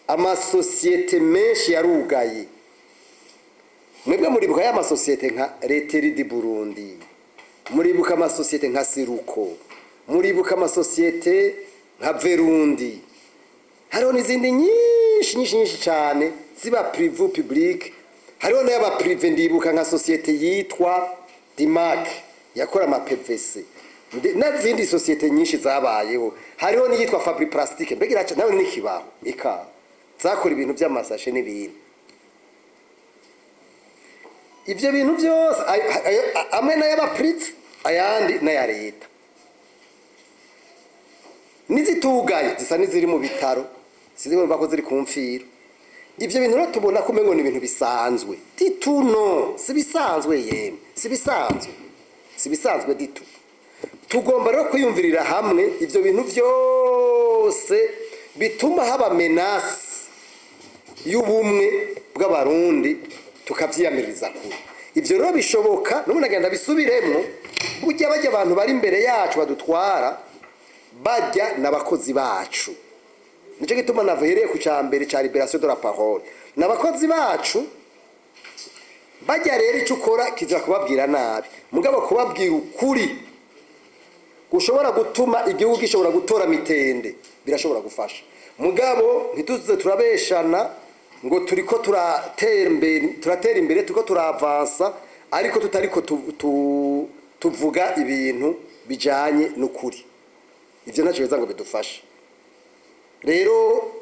Amasosiyete menshi yarugaye. Mwebwe muribuka ya masosiyete nka Laiterie du Burundi, muribuka amasosiyete nka Siruko, muribuka amasosiyete nka Verundi, hariho n'izindi nyinshi nyinshi nyinshi cyane ziba privé, public. Hariho n'ayaba privé, ndibuka nka sosiyete yitwa Dimac yakora ama PVC n'izindi sosiyete nyinshi zabayeho. Hariho n'iyitwa Fabri Plastique, mbega iraca nawe n'ikibaho eka zakora ibintu by'amasashe n'ibindi. Ibyo bintu byose amwe n'ay'aba privé, ayandi n'aya leta, n'izitugaye zisa n'iziri mu bitaro, sinzi ko ziri ku mfiro. Ibyo bintu rero tubona ko umengo ni ibintu bisanzwe. Du tout, non, si bisanzwe yemwe, si bisanzwe, si bisanzwe du tout. Tugomba rero kwiyumvirira hamwe ibyo bintu byose bituma haba menace y'ubumwe bw'Abarundi, tukavyiyamiriza kure. Ivyo rero bishoboka n'ubu nagenda bisubiremwo. Burya bajya abantu bari imbere yacu badutwara, bajya n'abakozi bacu. Nicyo gituma navuhereye ku ca mbere ca libération de la parole. N'abakozi bacu bajya. Rero icyo ukora kiza kubabwira nabi, mugabo kubabwira ukuri gushobora gutuma igihugu gishobora gutora mitende birashobora gufasha. Mugabo ntituze turabeshana ngo turiko turatera imbere, turatera imbere, turiko turavansa, ariko tutariko tuvuga ibintu bijanye n'ukuri. Ivyo ntacyo biza ngo bidufashe. Rero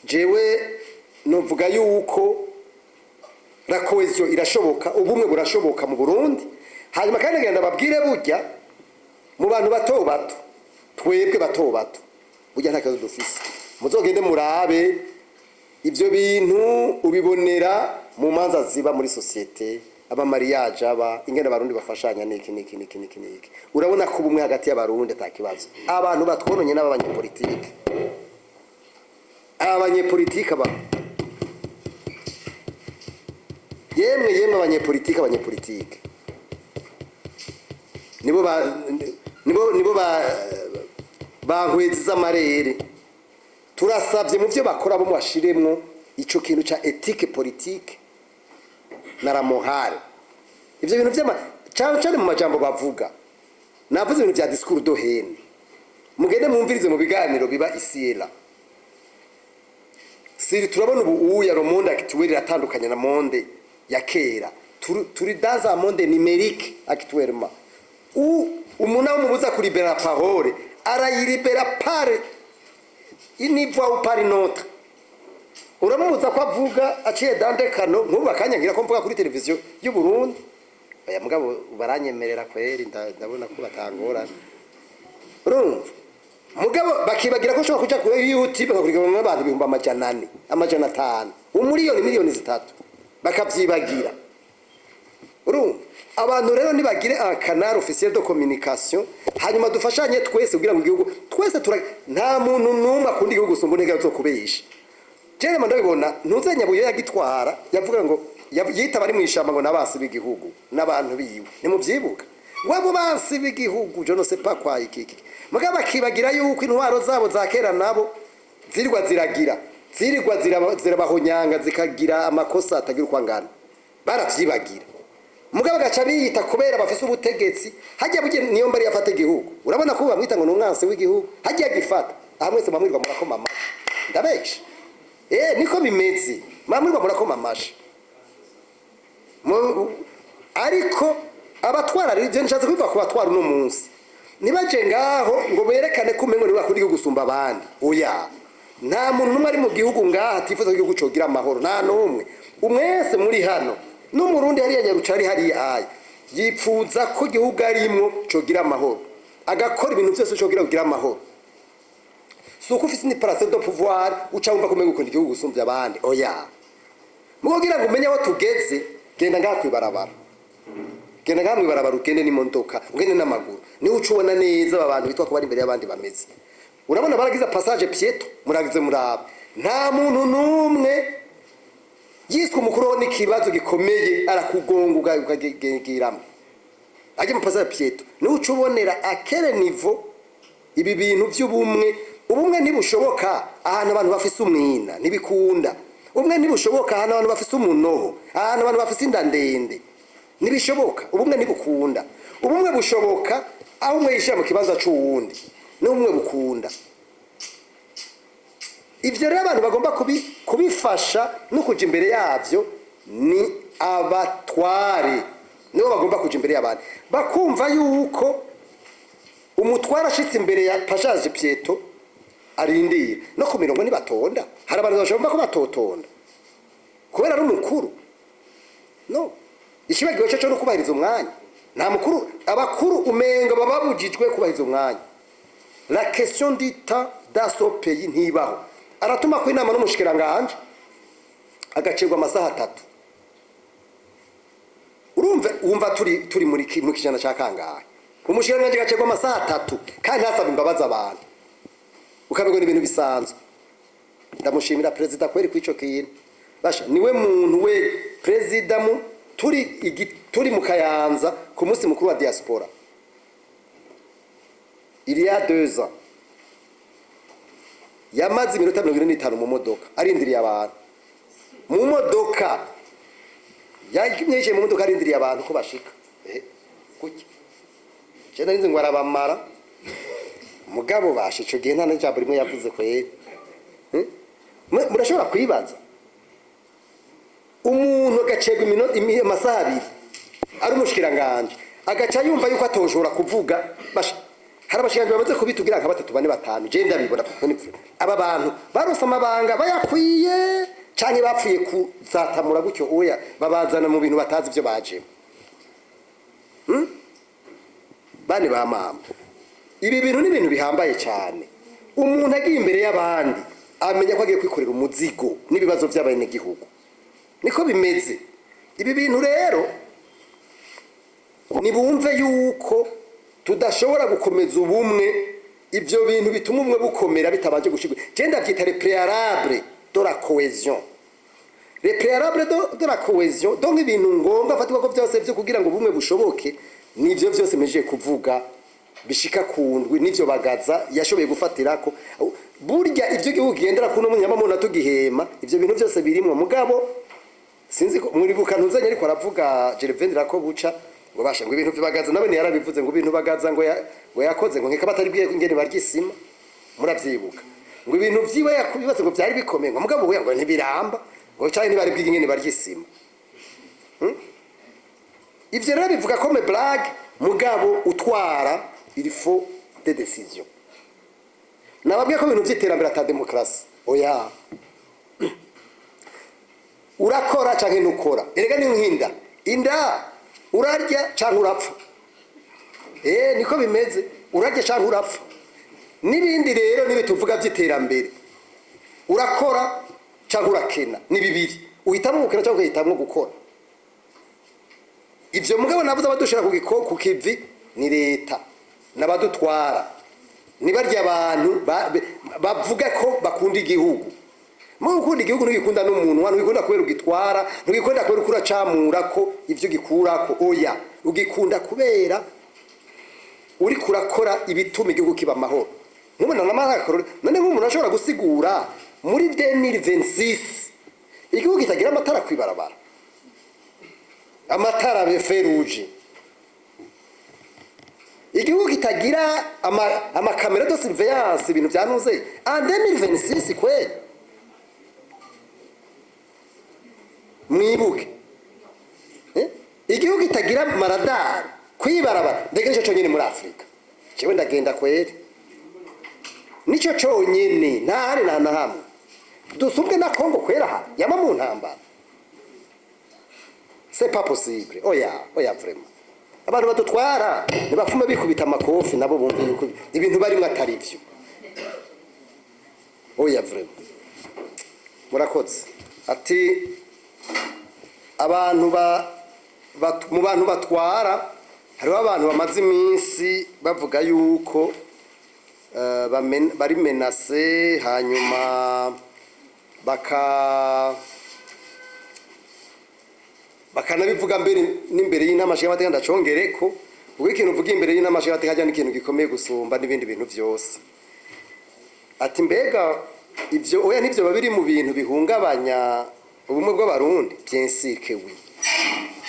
jewe novuga yuko la cohésion irashoboka, ubumwe burashoboka mu Burundi. Hanyuma kandi ngenda babwire, burya mu bantu bato bato, twebwe bato bato, burya nta kibazo dufise. Muzogende murabe ibyo bintu, ubibonera mu manza ziba muri société, aba mariage, aba ingene Abarundi bafashanya niki niki niki niki niki. Urabona ko ubumwe hagati y'Abarundi ata kibazo. Abantu batwononye n'aba banyepolitike, aba banyepolitike aba, yemwe yemwe, abanyepolitike, abanyepolitike nibo ba bankwezi z'amarere. Turasabye mu byo bakora bo bashiremwo ico kintu ca éthique politique na la morale. Ivyo bintu vy'ama cyane cyane mu majambo bavuga, navuze ibintu vya discours de haine. Mugende mwumvirize mu biganiro biba isiyera siri. Turabona ubu uya le monde actuel iratandukanye na monde ya kera. Turi dans un monde numérique actuellement où umuntu amubuza kulibera la parole, arayilibera par une voie ou par une autre. Uramubuza ko avuga aciye dande kano. Nk'ubu bakanyangira ko mvuga kuri televiziyo y'u Burundi. Oya, mugabo baranyemerera kweri, ndabona ko batangorana. Urumva, mugabo bakibagira ko ushobora kuja kuri YouTube bakakurikirana n'abantu 400,000, 500,000, umuriyoni, miliyoni 3, bakavyibagira. Urumva, abantu rero nibagire un canal officiel de communication, hanyuma dufashanye twese kugira ngo igihugu twese tura. Nta muntu n'umwe akunda igihugu gusumba undi zo kubesha. Jewe ndabibona, ntuze Nyabuye yagitwara, yavuga ngo yita bari mu ishamba ngo nabasi b'igihugu n'abantu biwe. Nimuvyibuka ngo abo bansi b'igihugu, je ne sais pas quoi, iki iki. Mugabo bakibagira yuko intwaro zabo za kera nabo zirirwa ziragira, zirirwa zirabahonyanga, zikagira amakosa atagira uko angana, baravyibagira. Mugabo agaca biyita kubera bafise ubutegetsi hajya bugiye niyo mbari yafata igihugu. Urabona ko bamwita ngo ni umwansi w'igihugu. Hajya gifata aha, mwese mwamwirwa murakoma amashi. Ndabesha? Niko bimeze, mwamwirwa murakoma amashi. Ariko abatwara rero, ivyo nshatse kubivuga ku batwara uno munsi, ntibaje ngaho ngo berekane ko umengo nibo bakunda igihugu gusumba abandi. Oya, nta muntu n'umwe ari mu gihugu ngaha atifuza ko igihugu cogira amahoro, nta n'umwe. Umwese muri hano, n'Umurundi hariya Nyarucari hariya aya, yipfuza ko igihugu arimwo cogira amahoro, agakora ibintu vyose cogira kugira amahoro. Si uko ufise ni place de pouvoir uca wumva ko umengo ukunda igihugu gusumvya abandi. Oya, mukugira ngo umenye aho tugeze, genda ngaha kwibarabara, genda ngaha mwibarabara, ugende n'imodoka, ugende n'amaguru, niho uca ubona neza aba bantu bitwa ko bari imbere y'abandi bameze. Urabona baragize passage piéton, muragize murabe, nta muntu n'umwe yiswe umukuru n'ikibazo gikomeye arakugonga ukagegiramo ajya mu passage piéton. Niho uca ubonera à quel niveau ibi bintu by'ubumwe. Ubumwe ntibushoboka ahantu abantu bafise umwina, ntibikunda. Ubumwe ntibushoboka ahantu abantu bafise umunoho, ahantu abantu bafise inda ndende, ntibishoboka. Ubumwe ntibukunda. Ubumwe bushoboka aho umwe yishyira mu kibanza c'uwundi, niho ubumwe bukunda. Ivyo rero abantu bagomba kubifasha no kuja imbere yavyo ni abatware, nibo bagomba kuja imbere y'abandi, bakumva yuko umutware ashitse imbere ya passage piéton arindira. No ku mirongo ntibatonda. Hari abantu bashobora ko batotonda kubera ari umukuru. No ikibagiwe cyo no kubahiriza umwanya. Nta mukuru, abakuru umenga baba babujijwe kubahiriza umwanya. La question du temps dans ce pays ntibaho. Aratuma ko inama n'umushikiranganje agacirwa amasaha 3. Urumva, wumva turi muri mu kijana ca kangahe? Umushikiranganje agacirwa amasaha 3 kandi ntasaba imbabazi abantu, ukabigona ibintu bisanzwe. Ndamushimira perezida kweri kw'ico kintu. Basha, niwe muntu we perezida mu turi turi mu Kayanza ku munsi mukuru wa diaspora il y a 2 ans, yamaze iminota 45 mu modoka arindiriye abantu. Mu modoka yagumye yicaye mu modoka arindiriye abantu ko bashika. Kuki je narinzi ngo arabamara? Mugabo basha, ico gihe nta n'ijambo rimwe yavuze kweri. Murashobora kwibaza umuntu agacegwa amasaha 2 ari umushikiranganje, agaca yumva yuko atoshobora kuvuga? Basha, hari abashikiranganje bamaze kubitugira nka batatu, bane, batanu, je ndabibona. Aba bantu barose amabanga bayakwiye canke bapfuye kuzatamura gutyo? Oya, babazana mu bintu batazi ivyo bajemo. Bane ba mama, ibi bintu ni ibintu bihambaye cyane. Umuntu agiye imbere y'abandi amenya ko agiye kwikorera umuzigo n'ibibazo by'abenegihugu. Niko bimeze. Ibi bintu rero nibumve yuko tudashobora gukomeza ubumwe, ibyo bintu bituma ubumwe bukomera bitabanje gushirwa. Je ndavyita le préalable de la cohésion, le préalable de la cohésion. Donc ibintu ngombwa fatirwa ko byose byo kugira ngo ubumwe bushoboke nivyo vyose mejeje kuvuga bishika ku ndwi, nivyo Bagaza yashoboye gufatirako. Burya ivyo igihugu kigendera kuno munyamamuna tugihema, ivyo bintu byose birimwo. Mugabo sinzi ko muribuka ntuzanye, ariko aravuga Gervais ko buca. Ngo basha, ngo ibintu bibagaza, nawe yarabivuze, ngo ibintu bagaza ngo ngo yakoze, ngo nkeka batari bwiye ingene barya isima. Muravyibuka ngo ibintu vyiwe yakubibaze ngo vyari bikomeye, ngo mugabo we ngo ntibiramba, ngo canke ntibari bwiye ingene barya isima. Ivyo rero bivuga ko me blague, mugabo utwara, il faut des décisions. Nababwiye ko ibintu vy'iterambere ata demokarasi, oya. Urakora canke ntukora. Erega ni nkinda inda, urarya canke urapfa. Niko bimeze, urarya canke urapfa. N'ibindi rero nibi tuvuga vy'iterambere, urakora canke urakena, ni bibiri. Uhitamo gukena canke ugahitamwo gukora. Ivyo mugabo navuze, abadushira ku kivi ni leta n'abadutwara, nibarya abantu bavuga ko bakunda igihugu. Mu gukunda igihugu, ntugikunda n'umuntu, ntugikunda kubera ugitwara, ntugikunda kubera uko uracamura ko ivyo ugikurako, oya. Ugikunda kubera uriko urakora ibituma igihugu kiba amahoro. Nk'ubu namara, none nk'umuntu ashobora gusigura muri 2026 igihugu kitagira amatara kwibarabara, amatara feux rouges, igihugu kitagira ama caméras de surveillance, ibintu vyanuze en 2026 kweli? Mwibuke, eh? Igihugu kitagira ma radars kwibarabara, ndege, nico conyene muri Afrika. Jewe ndagenda kweri, nico conyene, nta handi, nta na hamwe dusumbwe na Kongo kwera, ha yama mu ntambara. C'est pas possible, oya, oya, vraiment. Abantu badutwara nibafume bikubita amakofi, nabo bumve yuko ibintu barimwo atari vyo. Oya, vraiment, murakoze. Ati abantu mu bantu batwara hariho abantu bamaze iminsi bavuga yuko bari menacés, hanyuma bakanabivuga mbere n'imbere y'inama nshingamateka. Ndacongereko ubwo ikintu uvuga imbere y'inama nshingamateka hajya n'ikintu gikomeye gusumba n'ibindi bintu vyose. Ati mbega ivyo, oya, nivyo biba biri mu bintu bihungabanya ubumwe bw'Abarundi? Bien sûr que oui.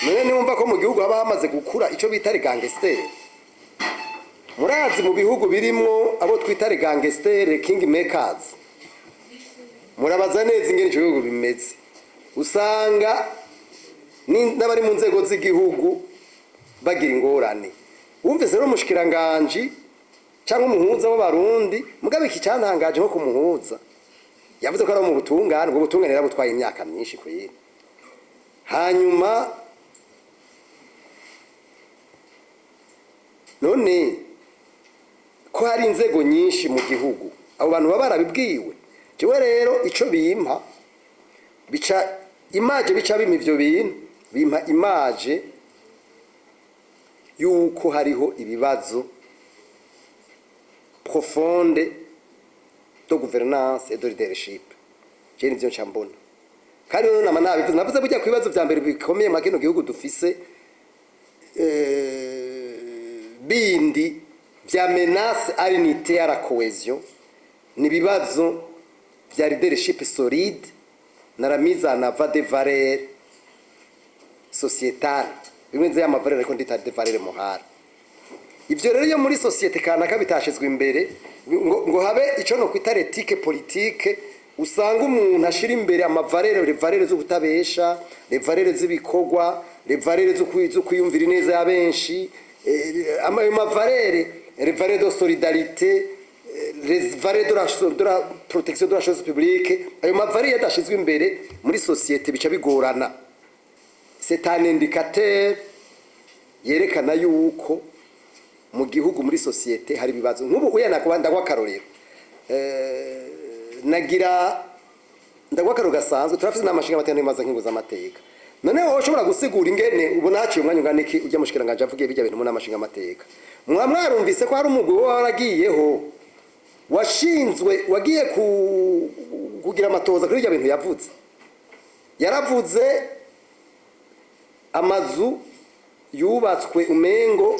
None niwumva ko mu gihugu haba hamaze gukura ico bita gangster? Murazi mu bihugu birimwo abo twita gangster, king makers, murabaza neza ingene ico bihugu bimeze. Usanga n'abari mu nzego z'igihugu bagira ingorane. Wumvise rero umushikiranganji cyangwa umuhuza w'Abarundi, mugabe iki cyantangaje nko kumuhuza, yavuze ko ari mu butungane. Ubwo butungane yarabutwaye imyaka myinshi kwera. Hanyuma none ko hari inzego nyinshi mu gihugu, abo bantu baba barabibwiwe? Jewe rero ico bimpa, bica image, bica bimpa ivyo bintu, bimpa image yuko hariho ibibazo profonde de gouvernance et de leadership. Je nivyo nca mbona. Kandi rero nama nabivuze, navuze burya ku bibazo vya mbere bikomeye mwa kino gihugu dufise, bindi vya menace à l'unité, à la cohésion, ni ibibazo vya leadership solide na la mise en avant des valeurs sociétales, bimwe nze y'ama valeurs, ariko ndita des valeurs morales. Ivyo rero iyo muri société kanaka bitashizwe imbere ngo habe ico no kwita l'éthique politique, usanga umuntu ashira imbere ama valeurs, les valeurs zo kutabesha, les valeurs z'ibikorwa, les valeurs zo kwiyumvira ineza ya benshi, ayo ma valeurs, les valeurs de solidarité, les valeurs de la protection de la chose publique, ayo ma valeurs yadashizwe imbere muri société, bica bigorana. C'est un indicateur yerekana yuko mu gihugu, muri société, hari ibibazo. Nk'ubu uya nakuba ndagwa akarorero, nagira ndagwa akarorero gasanzwe. Turafise n'amashinga amateka n'imanza nkingo z'amateka. None wowe ushobora gusigura ingene ubona haciye umwanya ungana iki ujya mushikiranganje avugiye bijya bintu mu nama nshingamateka? Mwa mwarumvise ko hari umugwi wowe waragiyeho, washinzwe, wagiye kugira amatoza kuri ibyo bintu yavuze. Yaravuze amazu yubatswe, umengo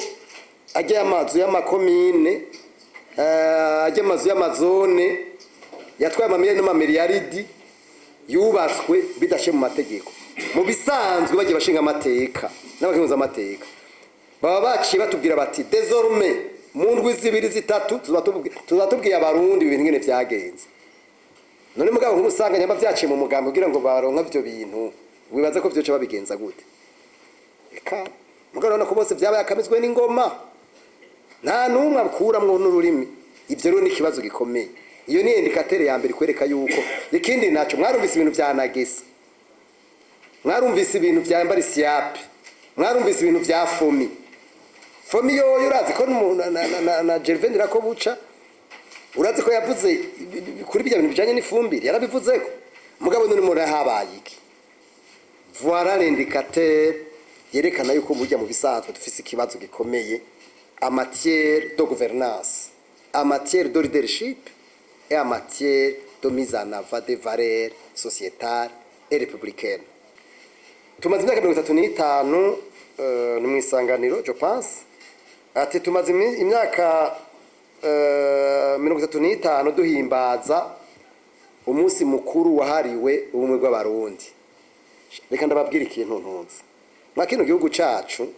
ajya amazu y'amakomine, ajya amazu y'amazone yatwaye amamiliyoni n'amamiliyaridi, yubatswe bidashe mu mategeko. Mu bisanzwe bagiye bashinga amateka n'abakemuza amateka. Baba baciye batubwira bati: "Désormais, mu ndwi 2, 3 tuzoba tubwiye Abarundi ibintu ingene vyagenze." None mugabo nk'ubu usanga nyamba vyaciye mu mugambi kugira ngo baronke ivyo bintu, wibaza ko vyoca babigenza gute? Eka mugabo urabona ko bose vyabaye akamizwe n'ingoma, nta n'umwe akuramwo n'ururimi. Ivyo rero ni ikibazo gikomeye. Iyo ni indicateur ya mbere ikwereka yuko ikindi naco, mwarumvise ibintu vya nagesa, mwarumvise ibintu vya mbarisiyape, mwarumvise ibintu vya FOMI. FOMI yoyo urazi ko na Gervais Ndirakobuca, urazi ko yavuze kuri bijya bintu bijanye n'ifumbire, yarabivuzeko. Mugabo none mura habaye iki? Voilà l'indicateur yerekana yuko burya mu bisanzwe dufise ikibazo gikomeye en matière de gouvernance, en matière de leadership et en matière de mise en avant des valeurs sociétales et républicaines. Tumaze imyaka 35, ni mu Isanganiro, je pense, ati tumaze imyaka 35 duhimbaza umunsi mukuru wahariwe ubumwe bw'Abarundi. Reka ndababwira ikintu ntunze: mwa kino gihugu cacu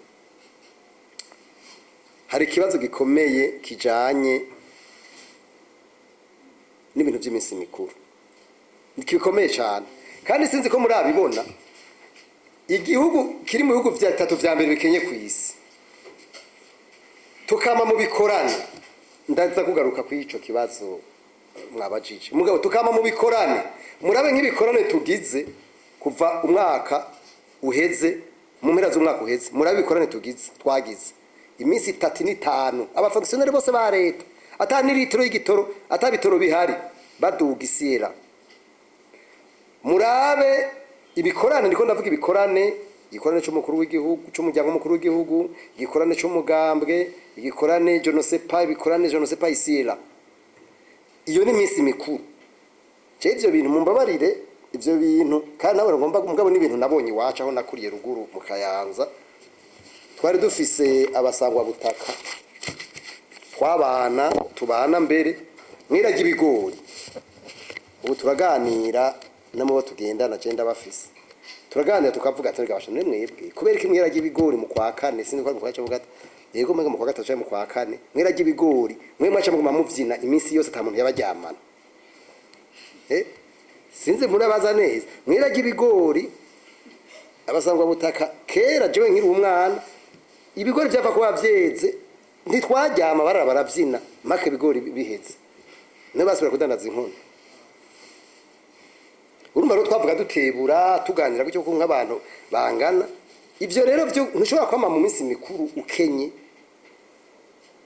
hari ikibazo gikomeye kijanye n'ibintu by'iminsi mikuru, gikomeye cyane, kandi sinzi ko murabibona. Igihugu kiri mu bihugu bitatu vya mbere bikenye ku isi, tukama mu bikorane. Ndaza kugaruka kuri ico kibazo mwabajije, mugabo tukama mu bikorane. Murabe nk'ibikorane tugize kuva umwaka uheze, mu mpera z'umwaka uheze. Murabe ibikorane tugize, twagize iminsi 35, aba fonctionnaires bose ba leta, ata n'ilitiro y'igitoro, ata bitoro bihari, baduga isira. Murabe ibikorane, ndiko ndavuga ibikorane: igikorane c'umukuru w'igihugu, c'umuryango w'umukuru w'igihugu, igikorane c'umugambwe, igikorane je ne sais pas, ibikorane je ne sais pas isira. Iyo ni iminsi mikuru. Je ivyo bintu, mumbabarire, ivyo bintu kandi nawe ngomba, mugabo n'ibintu nabonye iwacu aho nakuriye ruguru mu Kayanza. Twari dufise abasangwa butaka twabana, tubana mbere mwirage ibigori. Ubu turaganira n'abo tugendana, je ndabafise, turaganira tukavuga ati: "Gabasha none mwebwe kubera iki mwirage ibigori mu kwa kane?" Sinzi ko ari mu kwa cyangwa gatatu. Yego, mwe mu kwa gatatu cyangwa mu kwa kane mwirage ibigori, mwe mwaca muguma muvyina iminsi yose, ata muntu yabaryamana. Sinzi murabaza neza. Mwirage ibigori, abasangwa butaka kera, jewe nkiri umwana, ibigori byava kuba vyeze ntitwaryama, barara baravyina mpaka ibigori biheze, niyo basubira kudandaza inkono. Urumva rero twavuga dutebura, tuganira gutyo, kuko nk'abantu bangana. Ivyo rero byo ntushobora kwama mu minsi mikuru ukenye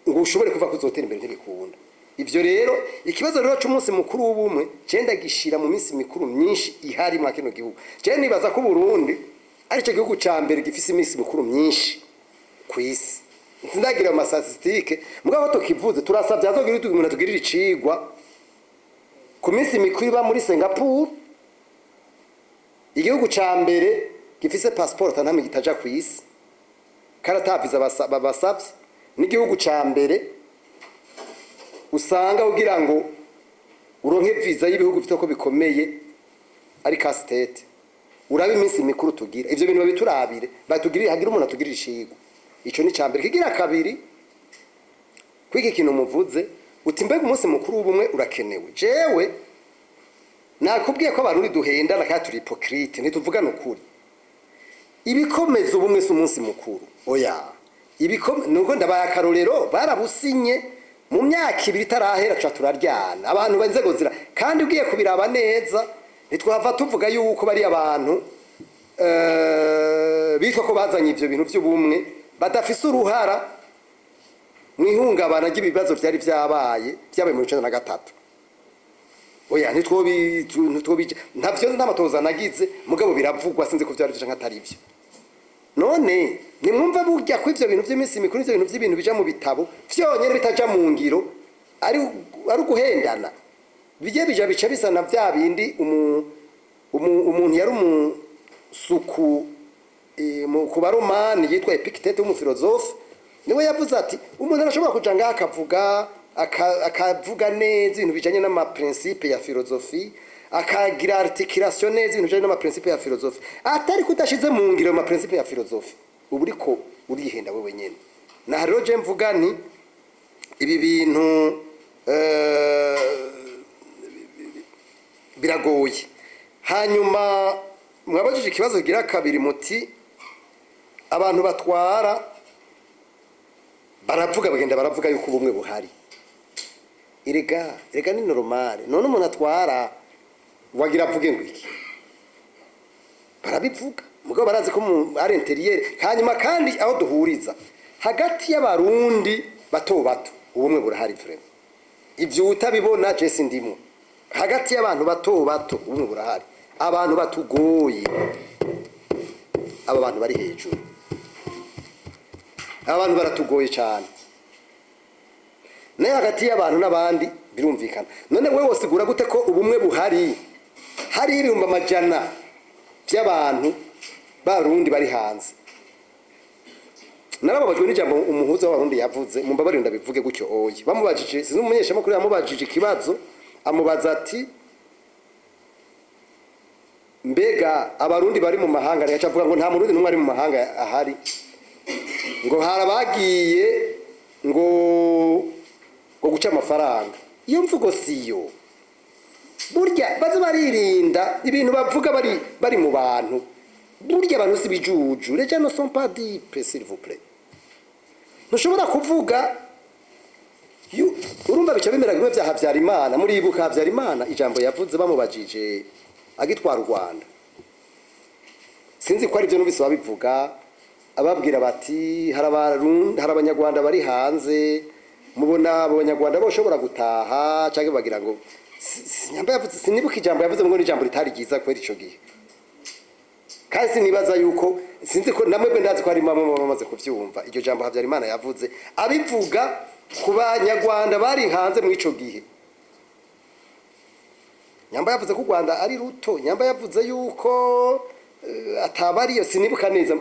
ngo ushobore kuva kuzotera imbere, ntibikunda. Ivyo rero, ikibazo rero c'umunsi mukuru w'ubumwe, je ndagishira mu minsi mikuru myinshi ihari mwa kino gihugu. Je nibaza ko Burundi ari cyo gihugu ca mbere gifise iminsi mikuru myinshi kw'isi. Sindagira ama statistiques, mugabo tukivuze, turasavye azogira umuntu atugirira icigwa ku minsi mikuru iba muri Singapore, igihugu ca mbere gifise passeport atantamwe kitaja kw'isi kandi ata visa babasavye, n'igihugu ca mbere usanga kugira ngo uronke visa y'ibihugu bifite ko bikomeye ari casse-tête. Urabe iminsi mikuru tugira, ivyo bintu babiturabire, batugirire, hagira umuntu atugirira ishigwa. Ico ni cambere. Kigira kabiri, kwiki kintu muvuze uti: "Mbega umunsi mukuru w'ubumwe urakenewe?" Jewe nakubwiye ko Abarundi duhendana kandi turi hypocrites, ntituvugana ukuri. Ibikomeza ubumwe si umunsi mukuru, oya. Nuko ndabaye akarorero, barabusinye, mu myaka 2 itarahera tuca turaryana abantu inzego zira. Kandi ugiye kubiraba neza, ntitwava tuvuga yuko bari abantu bitwa ko bazanye ivyo bintu vy'ubumwe badafise uruhara mu ihungabana ry'ibibazo vyari vyabaye mu 93. Oya, ntitwobi ntavyo, n'amatoza nagize, mugabo biravugwa, sinzi ko vyari vyo canke atari vyo. None nimwumva burya ko ivyo bintu vy'iminsi mikuru, ivyo bintu vy'ibintu bija mu bitabo vyonyene bitaja mu ngiro, ari uguhendana, bijye bija bica bisa na vya bindi umuntu yari umusuku ku Baromani yitwa Épictète w'umufilozofe, niwe yavuze ati: "Umuntu arashobora kuja ngaha akavuga akavuga neza ibintu bijanye n'ama principes ya philosophie, akagira articulation neza ibintu bijanye n'ama principes ya philosophie, atari kudashize mu ngiro ama principes ya philosophie, uba uriko urihenda wewe nyene." Na rero je mvuga nti ibi bintu biragoye. Hanyuma mwabajije ikibazo kigira kabiri, muti abantu batwara baravuga, bagenda baravuga yuko ubumwe buhari. Erega ni normal. None umuntu atwara wagira avuge ngo iki? Barabivuga, mugabo barazi ko mu ari intérieur. Hanyuma kandi aho duhuriza hagati y'Abarundi bato bato, ubumwe burahari vraiment. Ibyo utabibona, je sindimwo. Hagati y'abantu bato bato ubumwe burahari. Abantu batugoye, aba bantu bari hejuru, aba bantu baratugoye cyane. Nayo hagati y'abantu n'abandi birumvikana. None wewe wosigura gute ko ubumwe buhari, hari 100,000 by'abantu b'Abarundi bari hanze? Narababajwe n'ijambo umuhuza w'Abarundi yavuze. Mumbabarire ndabivuge gutyo. Oye, bamubajije, sinzi, umumenyeshamakuru yamubajije ikibazo, amubaza ati: "Mbega Abarundi bari mu mahanga?" Reka avuga ngo nta Murundi n'umwe ari mu mahanga ahari, ngo harabagiye ngo guca amafaranga. Iyo mvugo siyo. Burya baze baririnda ibintu bavuga bari mu bantu. Burya abantu si bijuju, les gens ne sont pas dupes, s'il vous plaît. Ntushobora kuvuga urumva bica bimera bimwe vya Habyarimana. Muribuka Habyarimana, ijambo yavuze bamubajije agitwara u Rwanda? Sinzi ko ari byo numvise babivuga, ababwira bati: "Hari Abanyarwanda bari hanze, mubona abo Banyarwanda boshobora gutaha?" Cyangwa bagira ngo nyamba yavuze, sinibuka ijambo yavuze ngo ni ijambo ritari ryiza kubera ico gihe. Kandi sinibaza yuko, sinzi ko namwe bwe, ndazi ko harimo bamwe bamaze kuvyumva iryo jambo Habyarimana yavuze, abivuga ku Banyarwanda bari hanze muri ico gihe. Nyamba yavuze ko u Rwanda ari ruto, nyamba yavuze yuko ataba ariyo, sinibuka neza.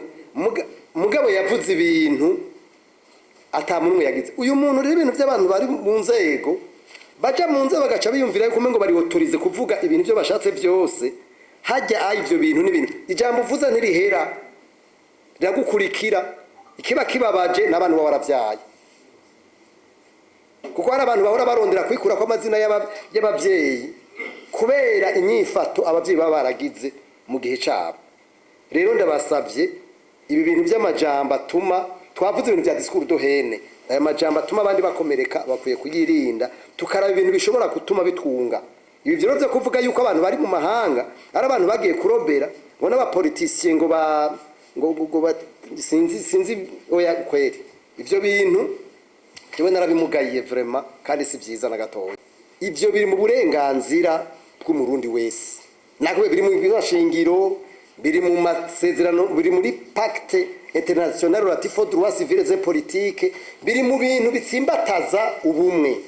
Mugabo yavuze ibintu ata muntu yagize. Uyu muntu rero, ibintu by'abantu bari mu nzego, baja mu nzego bagaca biyumvira yuko umengo bari autorisés kuvuga ibintu byo bashatse byose hajya. Ayi, ivyo bintu n'ibintu, ijambo uvuze ntirihera, riragukurikira. Ikiba kibabaje n'abantu baba baravyaye, kuko hari abantu bahora barondera kwikura ko amazina y'abavyeyi kubera inyifato abavyeyi baba baragize mu gihe cabo. Rero ndabasabye, ibi bintu by'amajambo atuma, twavuze ibintu bya discours de haine, aya majambo atuma abandi bakomereka bakwiye kuyirinda, tukaraba ibintu bishobora gutuma bitwunga. Ibi vyo byo kuvuga yuko abantu bari mu mahanga ari abantu bagiye kurobera, ngo n'aba politiciens, ngo ba ngo sinzi, oya kweri, ivyo bintu jewe narabimugayiye vraiment, kandi si vyiza na gatoya. Ivyo biri mu burenganzira bw'Umurundi wese, nakwe biri mu shingiro, biri mu masezerano, biri muri Pacte international relatif aux droits civils et politiques, biri mu bintu bitsimbataza ubumwe,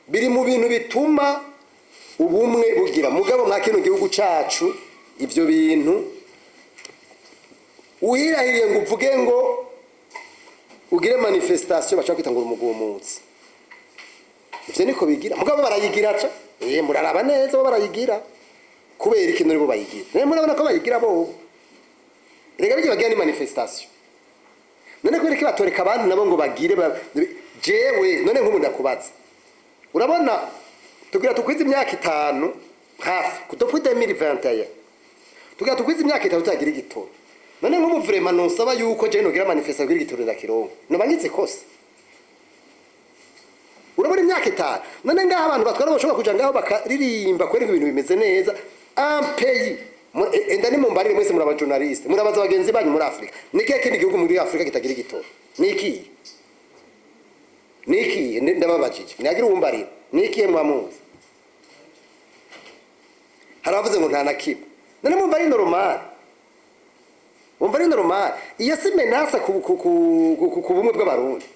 biri mu bintu bituma ubumwe bugira. Mugabo mwa kino gihugu cacu, ivyo bintu uhirahiriye ngo uvuge ngo ugire manifestation, baca kwita ngo urumugumutsi. Ivyo niko bigira, mugabo barayigira ca. Muraraba neza, bo barayigira kubera ikintu nibo bayigira. Naye murabona ko bayigira bo. Rega bijya bagira ni manifestation. None kubera iki batoreka abandi nabo ngo bagire jewe none nk'ubu ndakubaza, urabona tugira tukwize imyaka 5 hafi depuis 2021, tugira tukwize imyaka 3 tutagira igitoro. None nk'ubu vraiment nusaba yuko je nogira manifestation kugira igitoro ndakironka, noba ngize kose? Urabona imyaka 5, none ngaho abantu batwara bashobora kuja ngaho bakaririmba kwereka ibintu bimeze neza? Un pays enda ni mumbarire mwese, muri aba journaliste, murabaza bagenzi banyu muri Afrika, ni kihe kindi gihugu muri Afrika kitagira igitoro? Ni ikihe? Ni ikihe? Ndababajije, ntihagira uwumbarira. Ni ikihe mwamuzi? Hari abavuze ngo nta na kimwe. None mumva ari normal? Mumva ari normal? Iyo si menace ku bumwe bw'Abarundi?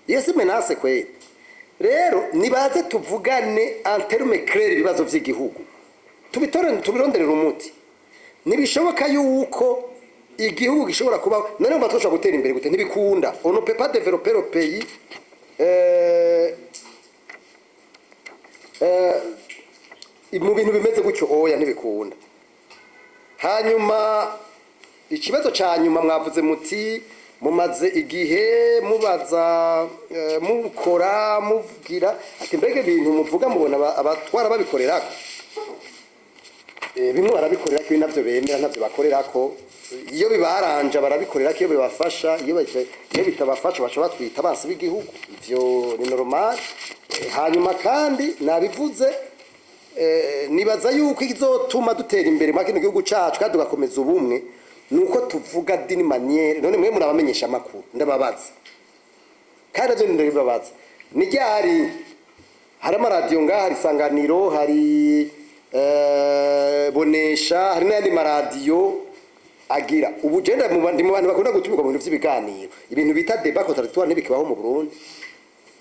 Iyo si menace kweri? Rero nibaze tuvugane en termes clairs ibibazo vy'igihugu, tubitore, tubironderere umuti. Ntibishoboka yuko igihugu gishobora kubaho. None mumva twashobora gutera imbere gute? Ntibikunda. On ne peut pas développer le pays mu bintu bimeze gutyo. Oya, ntibikunda. Hanyuma ikibazo ca nyuma mwavuze muti Mumaze igihe mubaza, mukora, muvugira ati: "Mbega ibintu muvuga mubona abatwara babikorerako?" Bimwe barabikorera ko, navyo bemera ntavyo bakorerako. Iyo bibaranja barabikorera ko, iyo bibafasha, iyo bitabafasha baca batwita abansi b'igihugu. Ivyo ni normal. Hanyuma kandi nabivuze, nibaza yuko izotuma dutera imbere muri kino gihugu cacu kandi tugakomeza ubumwe nuko tuvuga d'une manière. None mwe murabamenyesha amakuru, ndababaza, kandi navyo ndabibabaza: ni ryari hari amaradiyo ngaha? Hari Isanganiro, hari Bonesha, hari n'ayandi maradiyo agira ubu. Genda ndi mu bantu bakunda gutumirwa mu bintu vy'ibiganiro. Ibintu bita débat contradictoire ntibikibaho mu Burundi,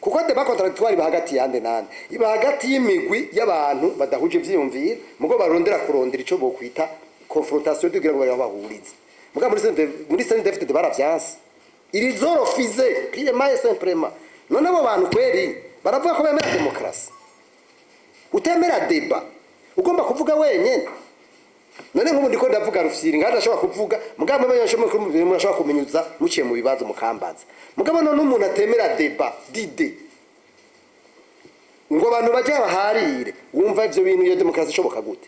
kuko débat contradictoire iba hagati yande nande? Iba hagati y'imigwi y'abantu badahuje ivyiyumviro, mugo barondera kurondera ico bokwita confrontation kugira ngo bahurize. Muga muri CNDD-FDD baravyanse, ils ont refusé purement et simplement. None abo bantu kweri baravuga ko bemera demokarasi? Utemera débat, ugomba kuvuga wenyene. None nk'ubu ndiko ndavuga rufyiri ngaho, ndashobora kuvuga, mugabo mwe murashobora kumenyuza muciye mu bibazo mukambaza. Mugabo none umuntu atemera débat d'idées, ngo abantu baje baharire, wumva ivyo bintu, iyo demokarasi ishoboka gute?